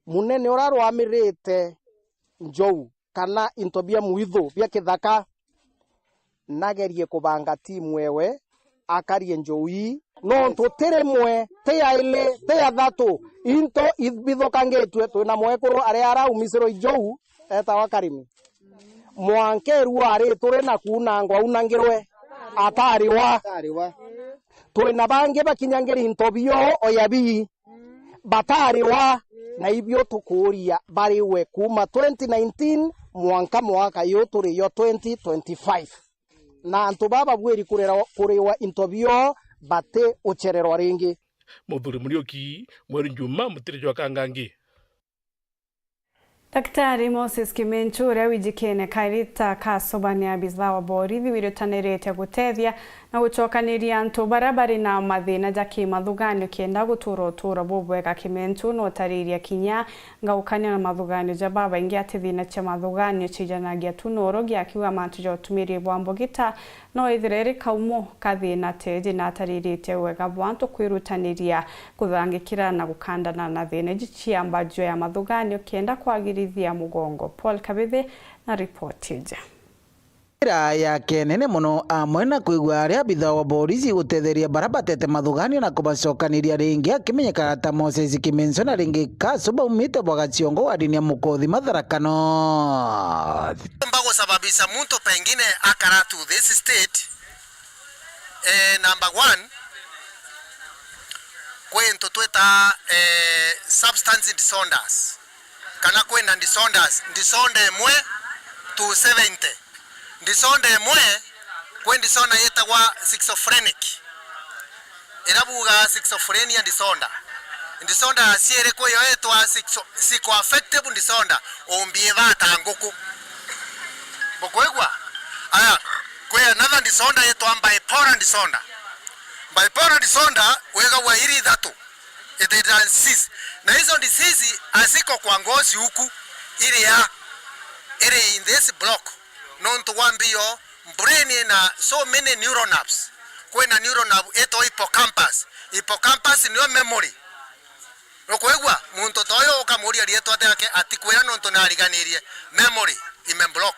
munene uria arwamirite njou kana into bia mwithu bia kithaka, nagerie kubanga timu ewe, akarie njou ii, nontu ti rimwe, ti ya ili, ti ya thatu, into ibithukangitue. Twina mwekuru aria araumisirwe i njou, etawa Karimi. Mwanka irua ari turi na kuunangwa unangirwe, atariwa. Atariwa. Twina bangi bakinyangiri into bio o ya bii, batariwa, na ibio tukuuria bariwe kuuma twenty nineteen mwanka mwaka yu turi yo twenty twenty-five. Na antu baba babuiri kurira-, kuriwa into bio bati uchererwa ringi. Muthuri Muriuki, Mweru Njuma, Mutiri jwa Kangangi. Daktari Moses Kimenchu, uria wijikene kairi ta kasoba ni abitha wa borithi, wirutanirite gutethia na gucokaniria antu baria bari na mathina ja kimathuganio kenda gutura utuuro bubwega. Kimenchu notaririe kinya ngaukania na mathuganio ja babaingi ati thina cia mathuganio cijanagia tu noro, giakiuga mantu ja utumiri bwa mbugita no ithire iri kaumo ka thina teji, na atariritie wega bwa antu kwirutaniria kuthangikira na gukandana na thina iji cia mbajua ya mathuganio kenda kwagirithia mugongo. Paul Kabithi na ripoti iji. Njira yake nene mono amwe na kwigua aria abitha wa borisi gutetheria bara batete mathuganio na kubacokaniria ringi, akimenyekana ta Moses Kimencho na ringi Kasu baumite bwa Gaciongo wa dini ya Mukothi, Matharakanoo. Mba gusababisha muntu pengine akara to this state, eh, number one, kwi into twita, eh, substance disorders. Kana kwina disorders, disorder imwe to seventy. Disorder imwe, kwi disorder yitagwa schizophrenic. Ira buga schizophrenia disorder. Disorder ya ciiri kwi yo yitwa schizo-, psychoaffective disorder, umbiibata nguku. Bukwigua? Aya, kwi another disorder yitwa bipolar disorder. Bipolar disorder wigagua iri ithatu. It is a disease. Na hizo disease haziko kwa ngozi huku, iri ya, iri in this block. Nontu wa mbio, brain ina so many neural nerves. Kwina neural nerve itwa hippocampus. Hippocampus niyo memory. Nukwigua? Muntu ta uyu ukamuria rietwa riake atikwira nontu nariganirie. Memory ime block.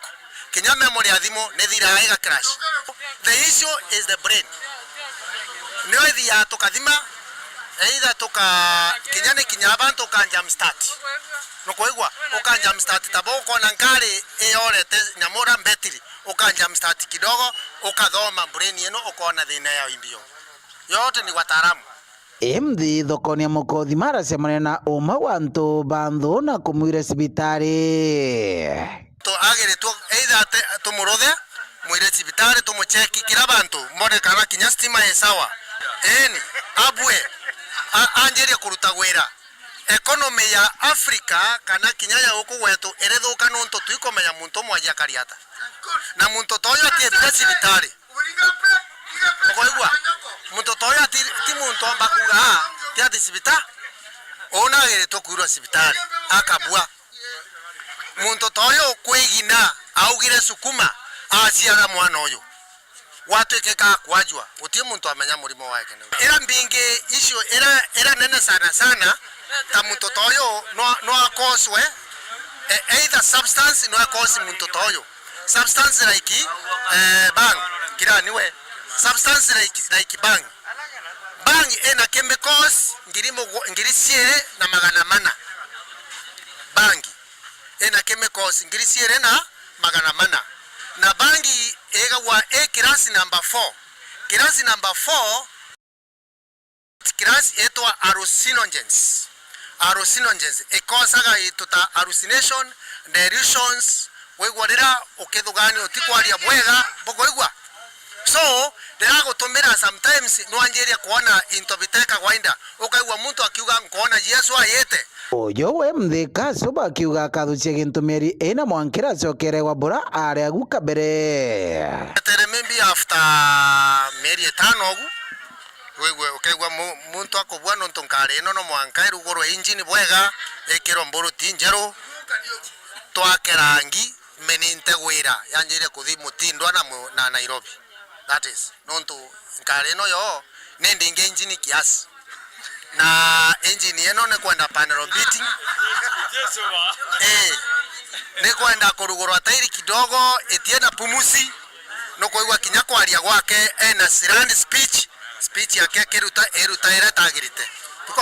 Kinya memory ya thimu ni thiraga iga crash. The issue is the brain. Nio ithiaga tukathima, either tuka-, kinya ni kinya abantu uka jump start. Nukwigua? Uka jump start tabo ukona nkari iyorete nyamu ura mbetiri, uka jump start kidogo, ukathoma brain ino, ukona thina ya imbio. Yote ni wataalamu. Imthi thokoni ya Mukothima aracemania na umwe wa antu ba nthu na kumwira cibitari. Tu-, agiritwe either ate-, tumuruthe, mwire cibitari, tumucheki kira bantu, mbone kana kinya stima i sawa. Eni, abue, a-, anjirie kuruta gwira. Economy ya Africa kana kinya ya guku gwetu irithuka nontu twikumenya muntu umwe aji akari ata. Na muntu ta uyu atiethire cibitari. Ukoigua? Muntu ta uyu ati, ti muntu amba kuuga, "Ah, ti ati cibita." Uu nagiritwe kwirwa cibitari, akabua. Muntu ta uyu kwigina augire sukuma, aciara mwana uyu. Gwatwikika akwajua, guti muntu amenya murimo wake ni uriku. Ira mbingi icio, ira, ira nene sana sana, ta muntu ta uyu no, no akoswe, e-, either substance no akosi muntu ta uyu. Substance like, eh, bang, kira niwe. Substance like, like bang. Bang ina chemicals ngiri mugu-, ngiri ciiri na magana mana. Bang ina chemicals ngiri ciiri na magana mana. Na bang igagwa i class number four. Class number four, class itwa hallucinogens. Hallucinogens ikosaga into ta hallucination, delusions, wigua rira ukithugania utikwaria bwega, bukuigua? So, ndiragutumira sometimes nwanjirie kwona into bite kawaida. Ukaigua muntu akiuga, "Nkoona Jesu ayite." Uyu wi mthika cuba akiuga akathucia gintu mieri ina mwanka ira acokere gwa bura aari agu kabere. Etere maybe after mieri itano ugu, wigue, ukaigua mu-, muntu akubua nontu nkari ino no mwanka irugurwe engine bwega, ikirwe mburuti njeru, twake rangi, meni ntegwira, yanjire kuthi Mutindwa na mu-, na Nairobi. That is, nontu nkari ino yo ni ndingi engine kiasi. Na engine ino ni kwenda panel beating. Eh, ni kwenda kurugurwa tairi kidogo, itie na pumusi. Nukwigua kinya kwaria gwake ena slant speech. Speech yake akiruta, iruta iria itagirite.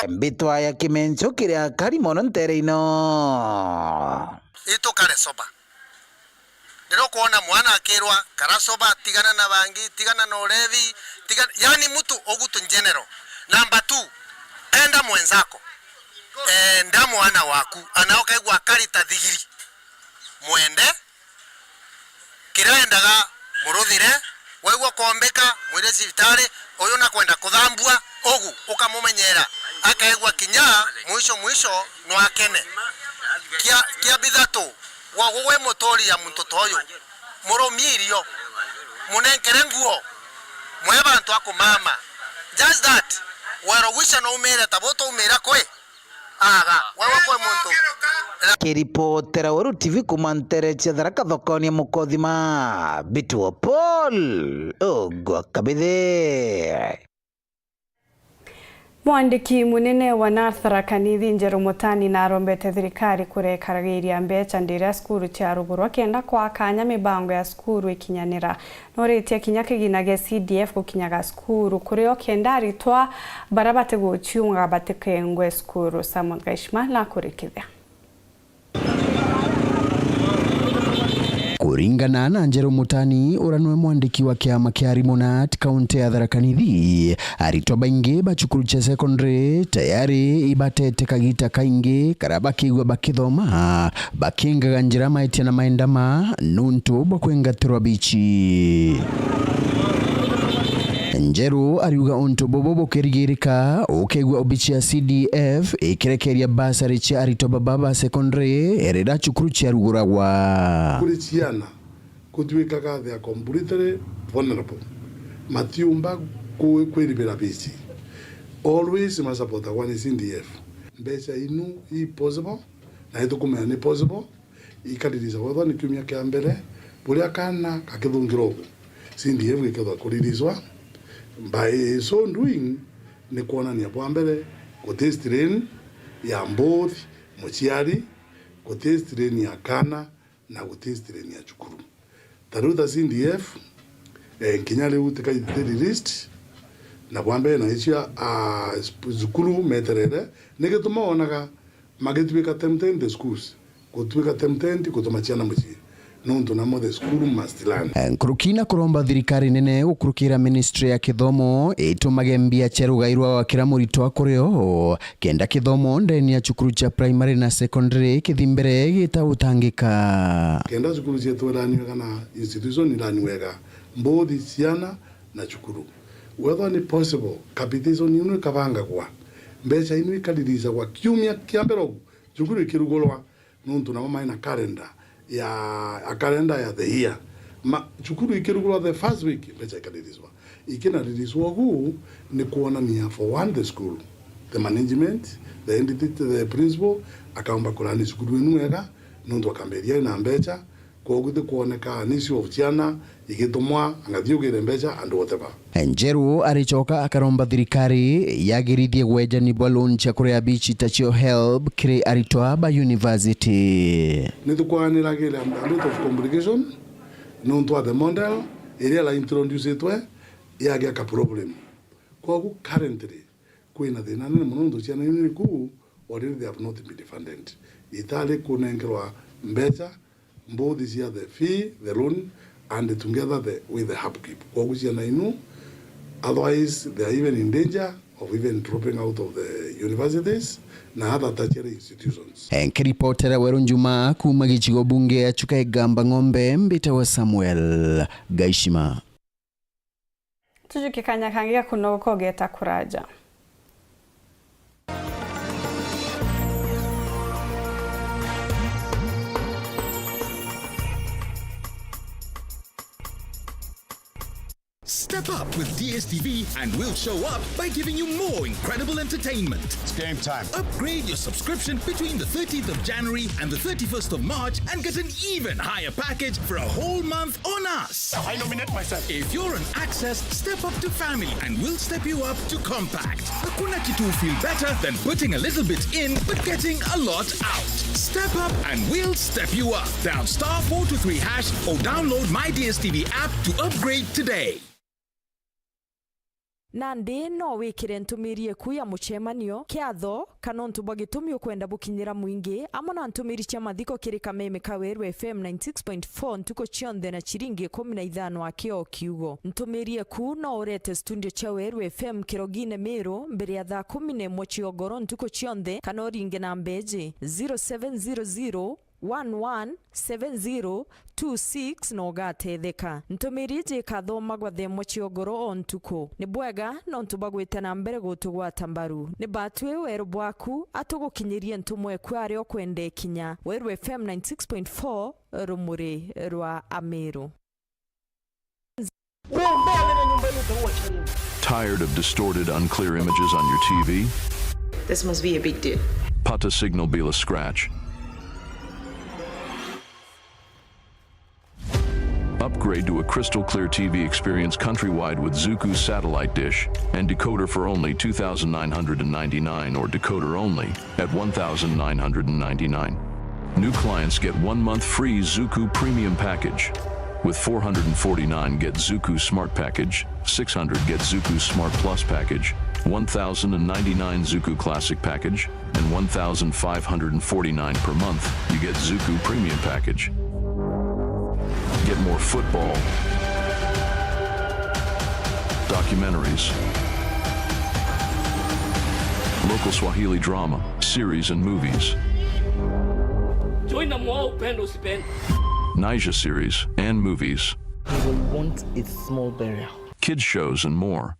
Mbitwa ya kimencho kiria kari mono ntere ino. Itukare sober. Riria ukwona mwana akirwa, "Kara sober, tigana na bangi, tigana na urevi, tigana," yani mtu ogutu general. Number two, penda mwenzako. Enda mwana waku, ana ukaigua akarita thigiri. Mwende, kiria endaga, muruthire, waigua kwombika, mwire cibitari, uyu nakwenda kuthambua, ugu, ukamumenyera, akaigua kinya mwisho mwisho no akene. Kia, kia bithatu, gwa gugwe muturi ya muntu ta uyu, murumie irio, munenkere nguo, mwe bantu a kumama. Just that, wero gwica no umire ta bu twaumira kwi. Aga, wewe kwi muntu. Kiripotera Weru T V kuma ntere cia Tharaka thokoni ya Mukothima, Bituo Paul Ogwa Kabithe. Mwandiki munene wa North Tharaka Nithi Njeru Mutani narombete thirikari kurekaragiria mbecha ndiria cukuru ciarugurwa kenda kwa kanya mibango ya cukuru ikinyanira. Noritie kinya kigina gia C D F gukinyaga cukuru kurio kenda aritwa bara batiguciunga batikengwe cukuru. Samuel Gaishma nakurikithia. Kuringana na Njeru Mutani, uria niwe mwandiki wa kiama kia arimu nat kaunti ya Tharaka Nithi, aritwa baingi ba cukuru cia secondary tayari ibatete kagita kaingi karia bakigua bakithoma bakingaga njira maitia na maendama nuntu bwa kwingatirwa bichi. Njeru ariuga untu bubu bukirigirika, ukegua obichi ya C D F ikirekeria basari cia aritwa baba ba secondary riria cukuru ciaruguragwa. Kuri ciana, kutwikaga they are completely vulnerable. Matiumba ku-, kwiribira bici. Always masupportagwa ni C D F. Mbeca inu i possible, na itukumenya ni possible, ikaririca gwethwa ni kiumia kia mbere, buria kana gakithungira ugu, C D F gikethwa kuriricwa. By so doing, ni kwonania bwa mbere guti strain ya both muciari, guti strain ya kana, na guti strain ya cukuru. Ta riu ta C D F, eh, nkinya riu tikaithire released, Na bwa mbere na icio, ah, sp-, cukuru meterere, ni gituma wonaga magituika tempted the schools, gutuika tempted gutuma ciana mucii, nontu namo the school must learn. Nkuruki na kuromba thirikari nene gukurukira ministry ya kithomo itumage mbia cia rugai rwa gwakira muritwa kuri o, kenda kithomo ndeni ya cukuru cia primary na secondary kithi mbere gitautangika. Kenda cukuru cietu irani wega na institution irani wega, mbuthi ciana na cukuru. Wethwa ni possible, capitation inu ikabangagwa, mbeca inu ikareleasagwa kiumia kia mbere ugu cukuru ikirugurwa, nontu nabo mai na calendar ya, a calendar ya the year. Ma, cukuru ikirugurwa the first week, mbeca ikareleaswa. Ikinareleaswa ugu ni kwonania for one the school, the management, the head teacher, the principal, akaomba kurani cukuru inu wega, nontu akambiria na mbeca, Kwogu itikwoneka an issue of ciana igitumwa anga thiugire mbeca and whatever. Njeru aricoka akaromba thirikari yagirithie gwenjani bwa loan cia kuria bici tacio helb kiri aritwa ba university. Nitukwanira kiri a bit of complication nontu a the model iria iraintroducitwe yagia ka problem. Kwogu currently kwina thina nene mono nontu ciana iu niku already they have not been funded. Itari kunenkerwa mbeca mbuthi cia the fee, the loan, and together the, with the upkeep. Kwogu ciana inu, otherwise they are even in danger of even dropping out of the universities na other tertiary institutions. Nkiripotera Weru Njuma kuuma gicigo bunge ya Chuka Igamba Ng'ombe, mbitawa Samuel Gaishima. Tujukie kanya kangi ga kunogoka ugeta kuraja. Step up with D S T V and we'll show up by giving you more incredible entertainment. It's game time. Upgrade your subscription between the thirteenth of January and the thirty-first of March and get an even higher package for a whole month on us. I nominate myself. If you're on Access, step up to Family and we'll step you up to Compact. Hakuna kitu feel better than putting a little bit in but getting a lot out. Step up and we'll step you up. Dial star four two three hash or download My D S T V app to upgrade today. Nandi no wikire ntumiri eku ya mucemanio, kiatho, kana untu bwa gitumi ukwenda bukinyira mwingi, amwe na ntumiri cia mathiko kiri kameme ka Weru F M ninety-six point four ntuku cionthe na ciringi ikumi na ithano aki o kiugo. Ntumiri eku no urete studio cia Weru F M Kirogine Miru mbere ya thaa kumi na imwe cia ugoro ntuku cionthe, kana uringe namba iji, zero seven zero zero, one one seven zero two six na ugatetheka. Ntumiri iji ikathomagwa thaa imwe cia ugoro o ntuku. Ni bwega nontu bwa gwita na mbere gutugwata mbaru. Ni batwi weru bwaku, atugukinyirie ntumwa eku aria ukwenda ikinya. Weru F M ninety-six point four, rumuri rwa Amiru. Tired of distorted, unclear images on your T V? This must be a big deal. Pata signal bila scratch. Upgrade to a crystal clear T V experience countrywide with Zuku satellite dish and decoder for only two thousand nine hundred and ninety-nine or decoder only at one thousand nine hundred and ninety-nine. New clients get one month free Zuku Premium Package. With four hundred and forty-nine, get Zuku Smart Package, six hundred, get Zuku Smart Plus Package, one thousand and ninety-nine, Zuku Classic Package, and one thousand five hundred and forty-nine per month, you get Zuku Premium Package. Get more football, documentaries, local Swahili drama, series and movies. Join na Mwa Upendo Usipende. Niger series and movies. You will want a small burial. Kids shows and more.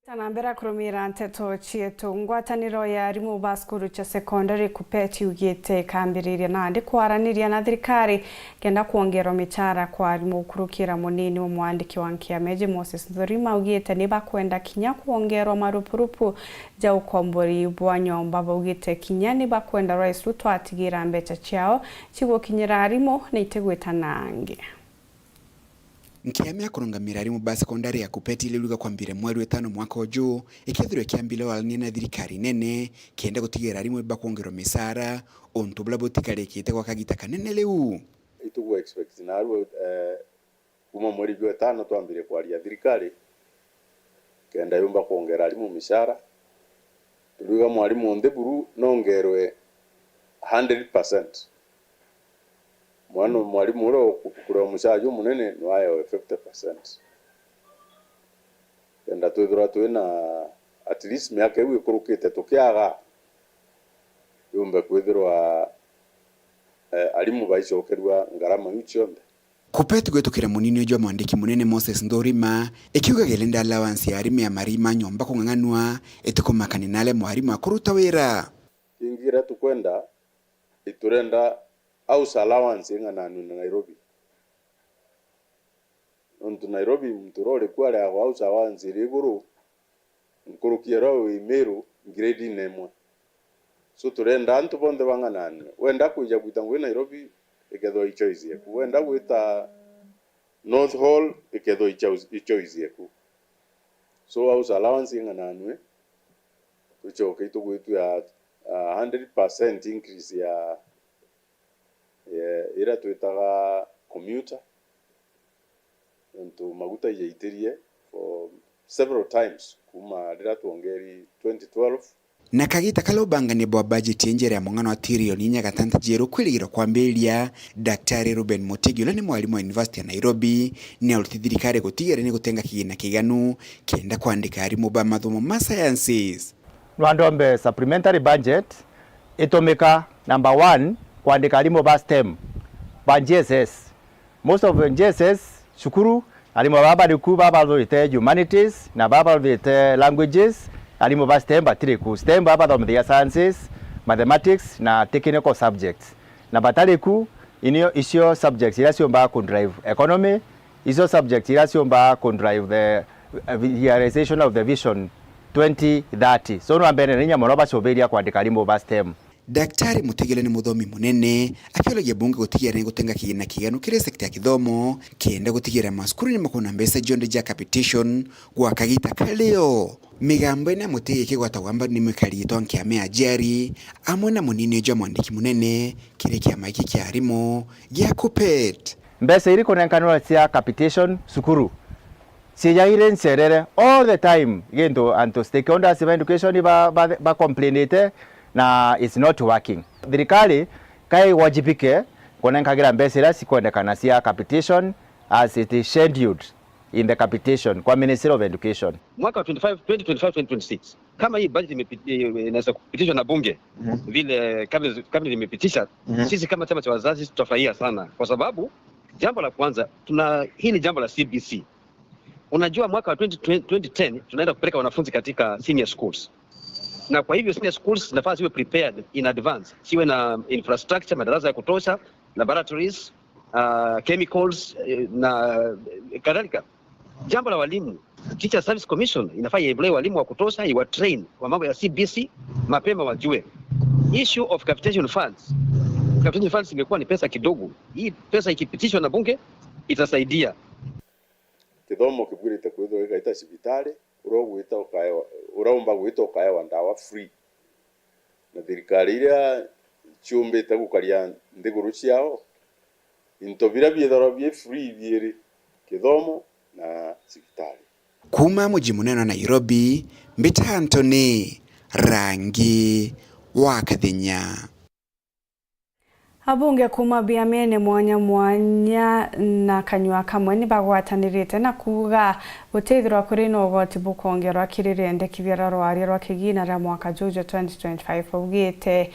Tana mbere kurumira nteto cietu. Ngwataniro ya arimu ba cukuru cia secondary KUPPET yugite ikambiriria nandi kwaraniria na thirikari kenda kwongerwa michara kwa arimu. Gukurukira munini wa mwandiki wa nkiama iji Moses Nthorima augite ni bakwenda kinya kwongerwa marupurupu ja ukombori bwa nyomba. Baugite kinya ni bakwenda Rais Ruto atigira mbecha ciao cigukinyira arimu na itigwita nangi. Nkiama ya kurungamira arimu ba sekondari ya KUPPET iriuga kwambire mweri wa itano mwaka uju, ikethirwa ikiambire warania na thirikari nene kenda gutigira arimu bakwongerwa misaara, untu buria butikarikite gwa kagita kanene riu. Itugu expect narua, eh, kuma mweri jwa itano twambire kwaria thirikari kenda yumba kwongera arimu misaara. Turiuga mwarimu onthe buru nongerwe hundred percent. Mwana mwarimu uria uku-, ukurewa mucara jumunene nwaewe fifty percent. Kenda twithirwa twina at least miaka iu ikurukite tukiaga, yumbe kwithirwa, eh, arimu baicokerua ngarama iu cionthe. KUPPET gwitukira munini jwa mwandiki munene Moses Nthorima, ikiuga girenda allowance ya arimu ya marii ma nyomba kung'ang'anua, itikumakania na aria mwarimu akuruta wira. Kingi kiria tukwenda, iturenda house allowance ing'ananue na Nairobi. Nontu Nairobi muntu uria uri ku areagwa house allowance iri iguru nkuruki ya uria wi Meru grade-ine imwe. So turenda antu bonthe bang'ananue. Wenda kwija gwita ngugi Nairobi, ikethwa i choice yeku. Wenda gwita North Hall, ikethwa i choi-, i choice yeku. So house allowance ing'ananue, tucoke itugwitua, ah, hundred percent increase ya, ya iria twitaga commuter, nontu maguta ijaitirie for several times kuma riria twongeri twenty twelve. Na kagita karia ubangania bwa bajeti ya njera ya mung'ano wa tirioni inya gatanta jeru kwirigirwa kwambiriria, Daktari Reuben Mutigi, uria ni mwarimu wa University ya Nairobi, ni aruti thirikari gutigira ni gutenga kigina kiganu kenda kwandika arimu ba mathomo ma sciences. Nwandombe supplementary budget itumika, number one, kwandika arimu ba STEM, ba J S S. Most of J S S cukuru, arimu baba bari ku, baba bathurite humanities, na baba bathurite languages, arimu ba STEM batiri ku. STEM baba bathomithagia sciences, mathematics, na technical subjects. Na batari ku, inio icio subjects iria ciumbaga ku drive economy, icio subjects iria ciumbaga ku drive the, uh, realization of the vision twenty thirty. So, nwa mbere na inya mono bacubiria kwandika arimu ba STEM. Daktari Mutigi ni muthomi munene, akiuragia bunge gutigira ni gutenga kigina kiganu kiri sector ya kithomo, kenda gutigira macukuru ni makuona mbeca cionthe ja capitation gwa kagita kario. Migambo ino ya Mutigi ikigwatagwa mbaru ni mwikari gitwa nkiama ya Njeri, amwe na munini jwa mwandiki munene kiri kiama giki kia arimu gia KUPPET. Mbeca iri kunenkanirwa cia capitation cukuru, cijaire ncerere all the time, gintu antu stakeholders ba education ba, ba, ba complainite na it's not working. Thirikari kai wajibike kunenkagira mbeca iria cikwendekana cia capitation as it is scheduled in the capitation kwa Ministry of Education. Mwaka wa twenty-five, twenty twenty-five, twenty twenty-six, kama hii budget imepi-, eh, inaweza kupitishwa na bunge, mhm, vile cabinet, cabinet imepitisha, mhm, sisi kama chama cha wazazi tutafurahia sana, kwa sababu jambo la kwanza, tuna hili jambo la C B C. Unajua, mwaka wa twenty, twenty ten tunaenda kupeleka wanafunzi katika senior schools, na kwa hivyo senior schools zinafaa ziwe prepared in advance, ziwe na infrastructure, madarasa ya kutosha, laboratories, uh, chemicals, eh, na kadhalika. Jambo la walimu, Teacher Service Commission inafaa iemploy walimu wa kutosha, iwatrain kwa mambo ya C B C mapema, wajue issue of capitation funds. Capitation funds imekuwa ni pesa kidogo. Hii pesa ikipitishwa na bunge itasaidia. Kithomo kibwirite kwithirwa gikaita cibitari, uria ugwita ukaewa, uria umba gwita ukaewa ndawa free. Na thirikari iria ciumbite gukaria nthiguru ciao, into biria biithagirwa bi free biiri, kithomo na cibitari. Kuuma muji munene wa Nairobi, mbita Anthony Rangi wa Kathinya. Abunge kuuma biamene mwanya mwanya na kanyua kamwe ni bagwatanirite na kuuga gutithirwa kuri na ugoti bukongerwa kiri riendekithia ria rwaria rwa kigina ria mwaka juju twenty twenty-five. Baugite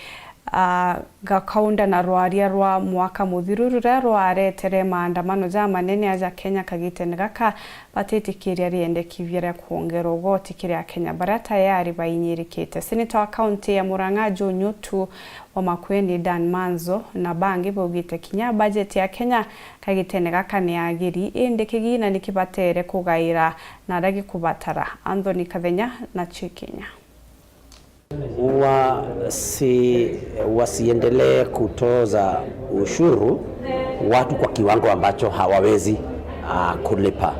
A, gakaunda na rwaria rwa mwaka muthiru ruria rwaretere maandamano jamanene aja Kenya kagitene gaka, batitikiria riendekithia ria kwongera ugoti kiri Akenya baria tayari bainyirikite. Seneta wa kaunti ya Murang'a Joe Nyotu, wa Makueni Dan Manzo na bangi baugite kinya bajeti ya Kenya kagitene gaka ni agiri, indi kigina ni kibatere kugaira na aria gikubatara. Anthony Kathenya na Chikinya. Wasi-, wasiendelee kutoza ushuru watu kwa kiwango ambacho hawawezi, ah, kulipa.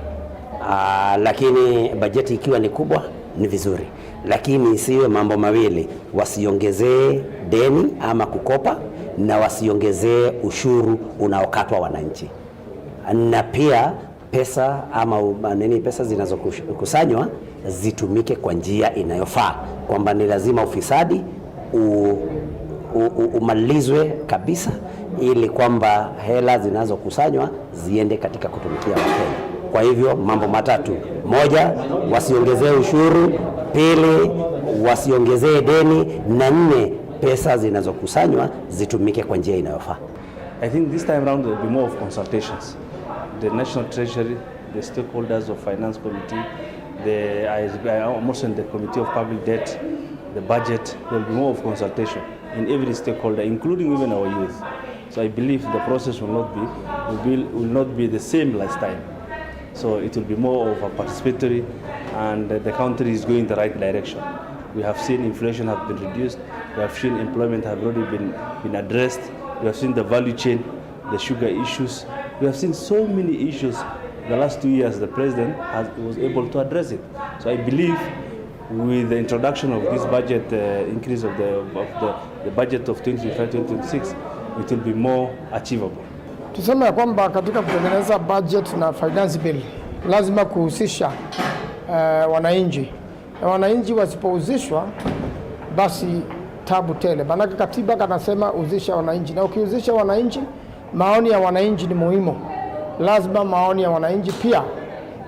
Ah, lakini bajeti ikiwa ni kubwa, ni vizuri, lakini isiwe mambo mawili, wasiongezee deni ama kukopa, na wasiongezee ushuru unaokatwa wananchi. Na pia pesa ama u-, nini, pesa zinazokusanywa zitumike kwa njia inayofaa, kwamba ni lazima ufisadi u-, u-, u-, umalizwe kabisa, ili kwamba hela zinazokusanywa ziende katika kutumikia Wakenya. Kwa hivyo, mambo matatu: moja, wasiongezee ushuru; pili, wasiongezee deni; na nne, pesa zinazokusanywa zitumike kwa njia inayofaa. I think this time round there will be more of consultations. The National Treasury, the stakeholders of Finance Committee, the I S B, I, I'm also in the Committee of Public Debt, the budget, there will be more of consultation in every stakeholder, including even our youth. So I believe the process will not be, will be, will not be the same last time. So it will be more of a participatory, and the country is going the right direction. We have seen inflation have been reduced. We have seen employment have already been, been addressed. We have seen the value chain, the sugar issues. We have seen so many issues. The last two years, the president has, was able to address it. So I believe with the introduction of this budget, uh, increase of the, of the, the budget of twenty twenty-five twenty twenty-six, it will be more achievable. Tuseme ya kwamba katika kutengeneza budget na finance bill, lazima kuhusisha, eh, wananchi. Na wananchi wasipohusishwa, basi tabu tele. Maanake katiba kanasema husisha wananchi. Na ukihusisha wananchi, maoni ya wananchi ni muhimu. Lazima maoni ya wananchi pia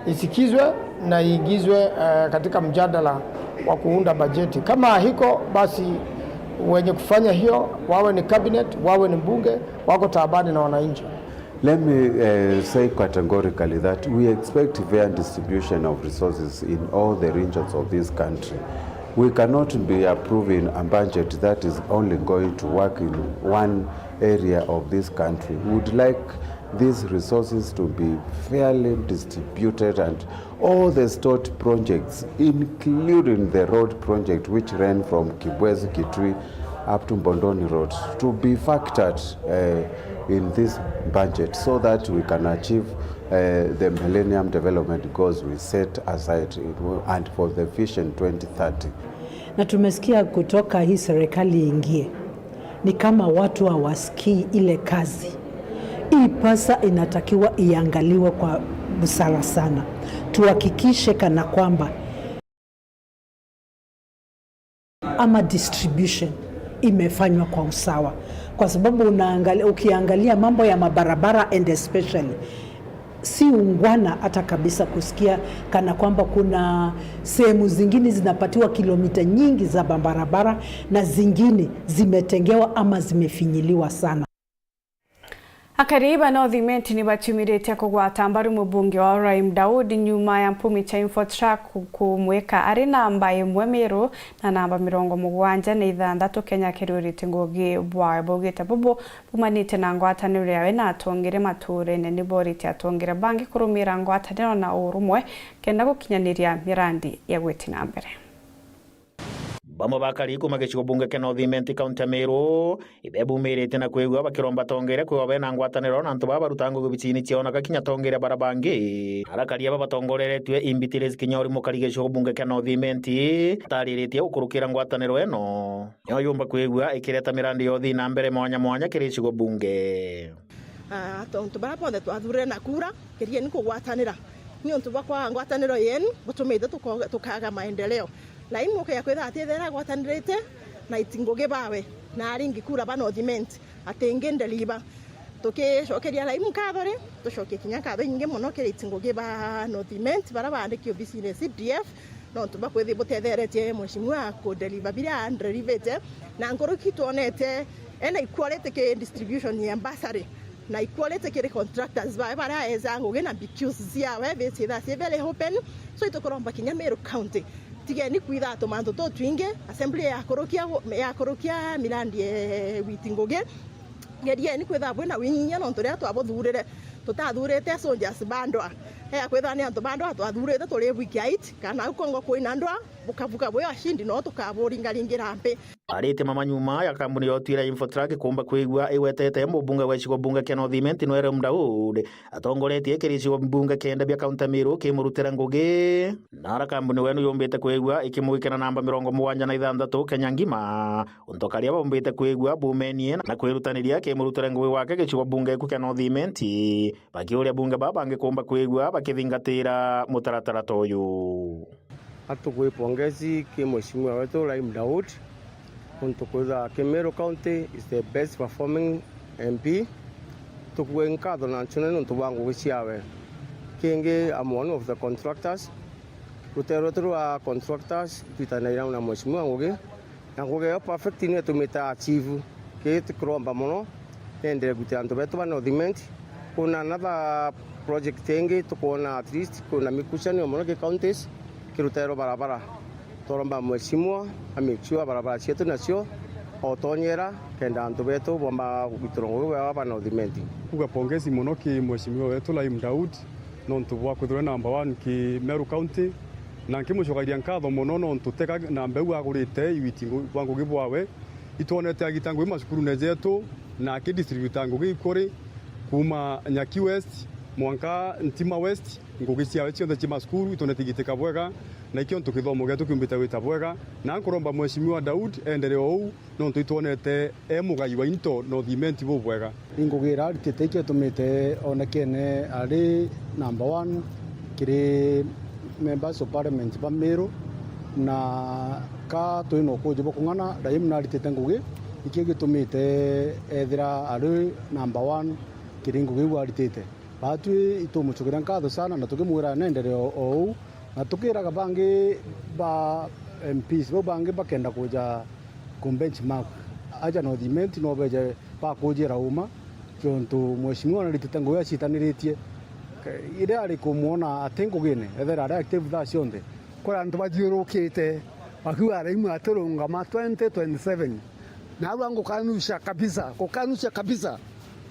isikizwe na iingizwe, eh, katika mjadala wa kuunda bajeti. Kama hiko, basi wenye kufanya hiyo, wawe ni cabinet, wawe ni mbunge, wako taabani na wananchi. Let me, uh, say categorically that we expect fair distribution of resources in all the regions of this country. We cannot be approving a budget that is only going to work in one area of this country. We would like these resources to be fairly distributed and all the stored projects, including the road project which ran from Kibwezi Kitui up to Mbondoni Road, to be factored, uh, in this budget so that we can achieve, uh, the Millennium Development Goals we set aside and for the Vision twenty thirty. Na tumesikia kutoka hii serikali ingie, ni kama watu hawasikii ile kazi. Hii pesa inatakiwa iangaliwe kwa busara sana. Tuhakikishe kana kwamba ama distribution imefanywa kwa usawa, kwa sababu unaangalia, ukiangalia mambo ya mabarabara and especially, si ungwana hata kabisa kusikia kana kwamba kuna sehemu zingine zinapatiwa kilomita nyingi za mabarabara na zingine zimetengewa ama zimefinyiliwa sana. Akari ba North Imenti ni baciumiritie kugwata mbaru mubunge wa Uraim Daudi nyuma ya mpumi cha Infotrak ku-, kumwika ari namba imwe Miru na namba mirongo mugwanja na ithanthatu Kenya Kirurite ngugi bwawe. Baugite bubu bumanite na ngwataniro yawe na atongere maturene. Ni borite atongere bangi kurumira ngwataniro na urumwe kenda gukinyaniria mirandi ya gwiti na mbere. Bamwe bakari kuma gicigo bunge kia North Imenti, kaunti ya Meru, ibebumirite na kwigua bakiromba tongere kwiwa bena ngwataniro na antu baba baruta ngugi bicini ciao na gakinya tongere bara bangi. Arakari aba batongoreretue i Beatrice Kinyori, mukari gicigo bunge kia North Imenti, atariritie gukurukira ngwataniro eno. Nio yumba kwigua ikireta mirandi ya uthii na mbere mwanya mwanya kiri gicigo bunge. Ah, tontu bara bonthe twathurire na kura, kerieni kugwatanira. Ni untu bwa kwaga ngwataniro yenu butumite tuko-, tukaga maendeleo. Laimu ukeya kwithira ati ethera agwatanirite na iti ngugi bawe na aringi kura ba North Imenti, atingi ndeliva. Tukicokeria Laimu nkatho ri, tucokie kinya nkatho inyingi mono kiri iti ngugi ba North Imenti, bara baandiki obisine C D F, nontu bwa kwithia butetheretie mheshimiwa ku deliver biria andelivite, na nkuruki twonete ena equality ki distribution ya bursary na equality kiri contractors bae baria aeja ngugi na B Qs ciawe bicitha ci very open. So itukuromba kinya Meru County, tigeni kwitha tumantu tutwingi, assembly yakurukia yakurukia mirandi e witi ngugi. Gerieni kwitha bwina winyia nontu riria twabuthurire tutathurite soldiers ba ndwa. Ega kwitha ni antu ba ndwa twathurite turi weak height, kana au kongo kwina ndwa, bukabuka bwi ashindi no tukaburingaringira mpi. Aritie mama nyuma ya kambuni ya Otwira Infotrak kuumba kwigua igwetete mubunge wa gicigo bunge kia North Imenti Noel Mdaud atongoretie kiri gicigo bunge kenda bia kaunti ya Meru kimurutira ngugi. Nara kambuni wenu yumbite kwigua ikimwikira namba mirongo mugwanja na ithanthatu Kenya ngima. Untu karia baumbite kwigua bumenie na kwirutaniria kimurutire ngugi gwake gicigo bunge iku kia North Imenti, bakiuria bunge baa bangi kuumba kwigua bakithingatira mutaratara ta uyu. Atugwi pongezi ki mheshimiwa wetu Rahim Daud, untu kwitha ki Meru County is the best performing M P. Tukue nkatho na ncune nontu bwa ngugi ciawe. Kingi, I'm one of the contractors. Rutere rwetu rwa contractors itwitanaira na mheshimiwa ngugi, na ngugi iyo perfect niyo itumite achieve. Kii tukiromba mono, nendere gutira antu betu ba North Imenti. Kuna another project ingi tukwona at least kuna mikucanio mono ki counties kiruterwa barabara. Twaromba mheshimiwa a make sure barabara cietu nacio otonyera kenda antu betu bomba kugitira ngugi bwao ba North Imenti. Kuga pongezi mono ki mheshimiwa wetu Rahim Daud, nontu bwa kwithirwa number one ki Meru County, na nkimucokagiria nkatho mono nontu teka na mbeu agurite iwiti ngu-, bwa ngugi bwawe. Itwonete agita ngugi macukurune jetu na akidistributa ngugi ikuri kuma Nyaki West mwanka Ntima West, ngugi ciawe cionthe ci macukuru itwonete igitika bwega, na ikio ntu kithomo gietu kiumbite gwita bwega, na nkuromba mheshimiwa Daud endelee o uu. Nontu itwonete e mugai wa into na uthimenti bubwega. Ingugi iria aritite ikio itumite onekene ari number one kiri members of parliament ba Meru, na ka twi na ukuuji bwa kung'ana, Rahim naritite ngugi ikio gitumite ethira ari number one kiri ngugi iu aritite. Batwi itumucokeria nkatho sana na tukimwira nenderee o uu, na tukiraga bangi ba M Ps bau bangi bakenda kuja ku benchmark, aja na uthimenti no beje bakujira uma, tontu mheshimiwa naritite ngugi acitaniritie. Iria ari kumwona ati ngugine, ethera ari active thaa cionthe. Kuri antu bathiurukite bakiuga Rahim atirungama twenty twenty-seven. Narua ngukanusha kabisa, ngukanusha kabisa.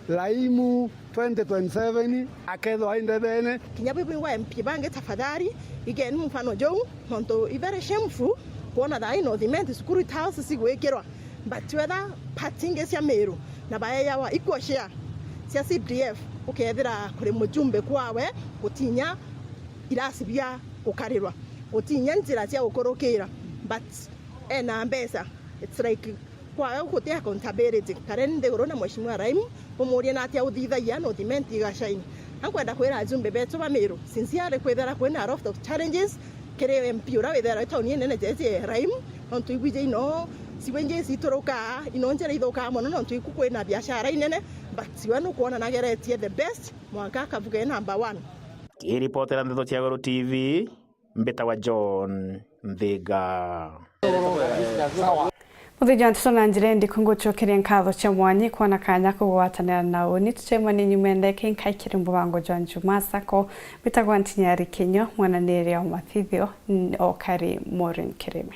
Rahim twenty twenty-seven akethwa ai ndebene. Kinya bwi bwingwa M P bangi, tafadhali, igeni mfano juu, nontu i very shameful kwona thaa ino thimenti cukuru house cigwikirwa, but wetha part ingi cia Meru na baeyawa equal share cia C D F, ukethira kuri mujumbe kwawe gutinya irasi bia gukarirwa, gutinya njira cia gukurukira, but ena mbeca. It's like kwaga guti accountability. Kareni nthiguru na mheshimiwa Rahim, mumurie na atia uthithagia na uthimenti igashine. Ankwenda kwira ajumbe betu ba Meru, sincerely kwithira kwina a lot of challenges kiri M P uria withira wi tauni inene jeje Rahim, nontu ibwije ino siwe nje cituruka, ino njira ithukaa mono nontu iku kwina biashara inene, but we nukwona nageretie the best mwanka akavuge number one. Kiripotera Ndeto cia Weru T V, mbitawa John Nthiga. Muthiji wa nteto na njira ndiku ngucokeria nkatho cia mwanya kwona kanya kugwatanira na uni. Tucemanie nyuma ya ndagika inkai kiri mubango jwa Njumaa Sacco. Mbitagwa Ntinyari Kinyo, mwananiri wa mathithio, n-, okari Maureen Kirimi.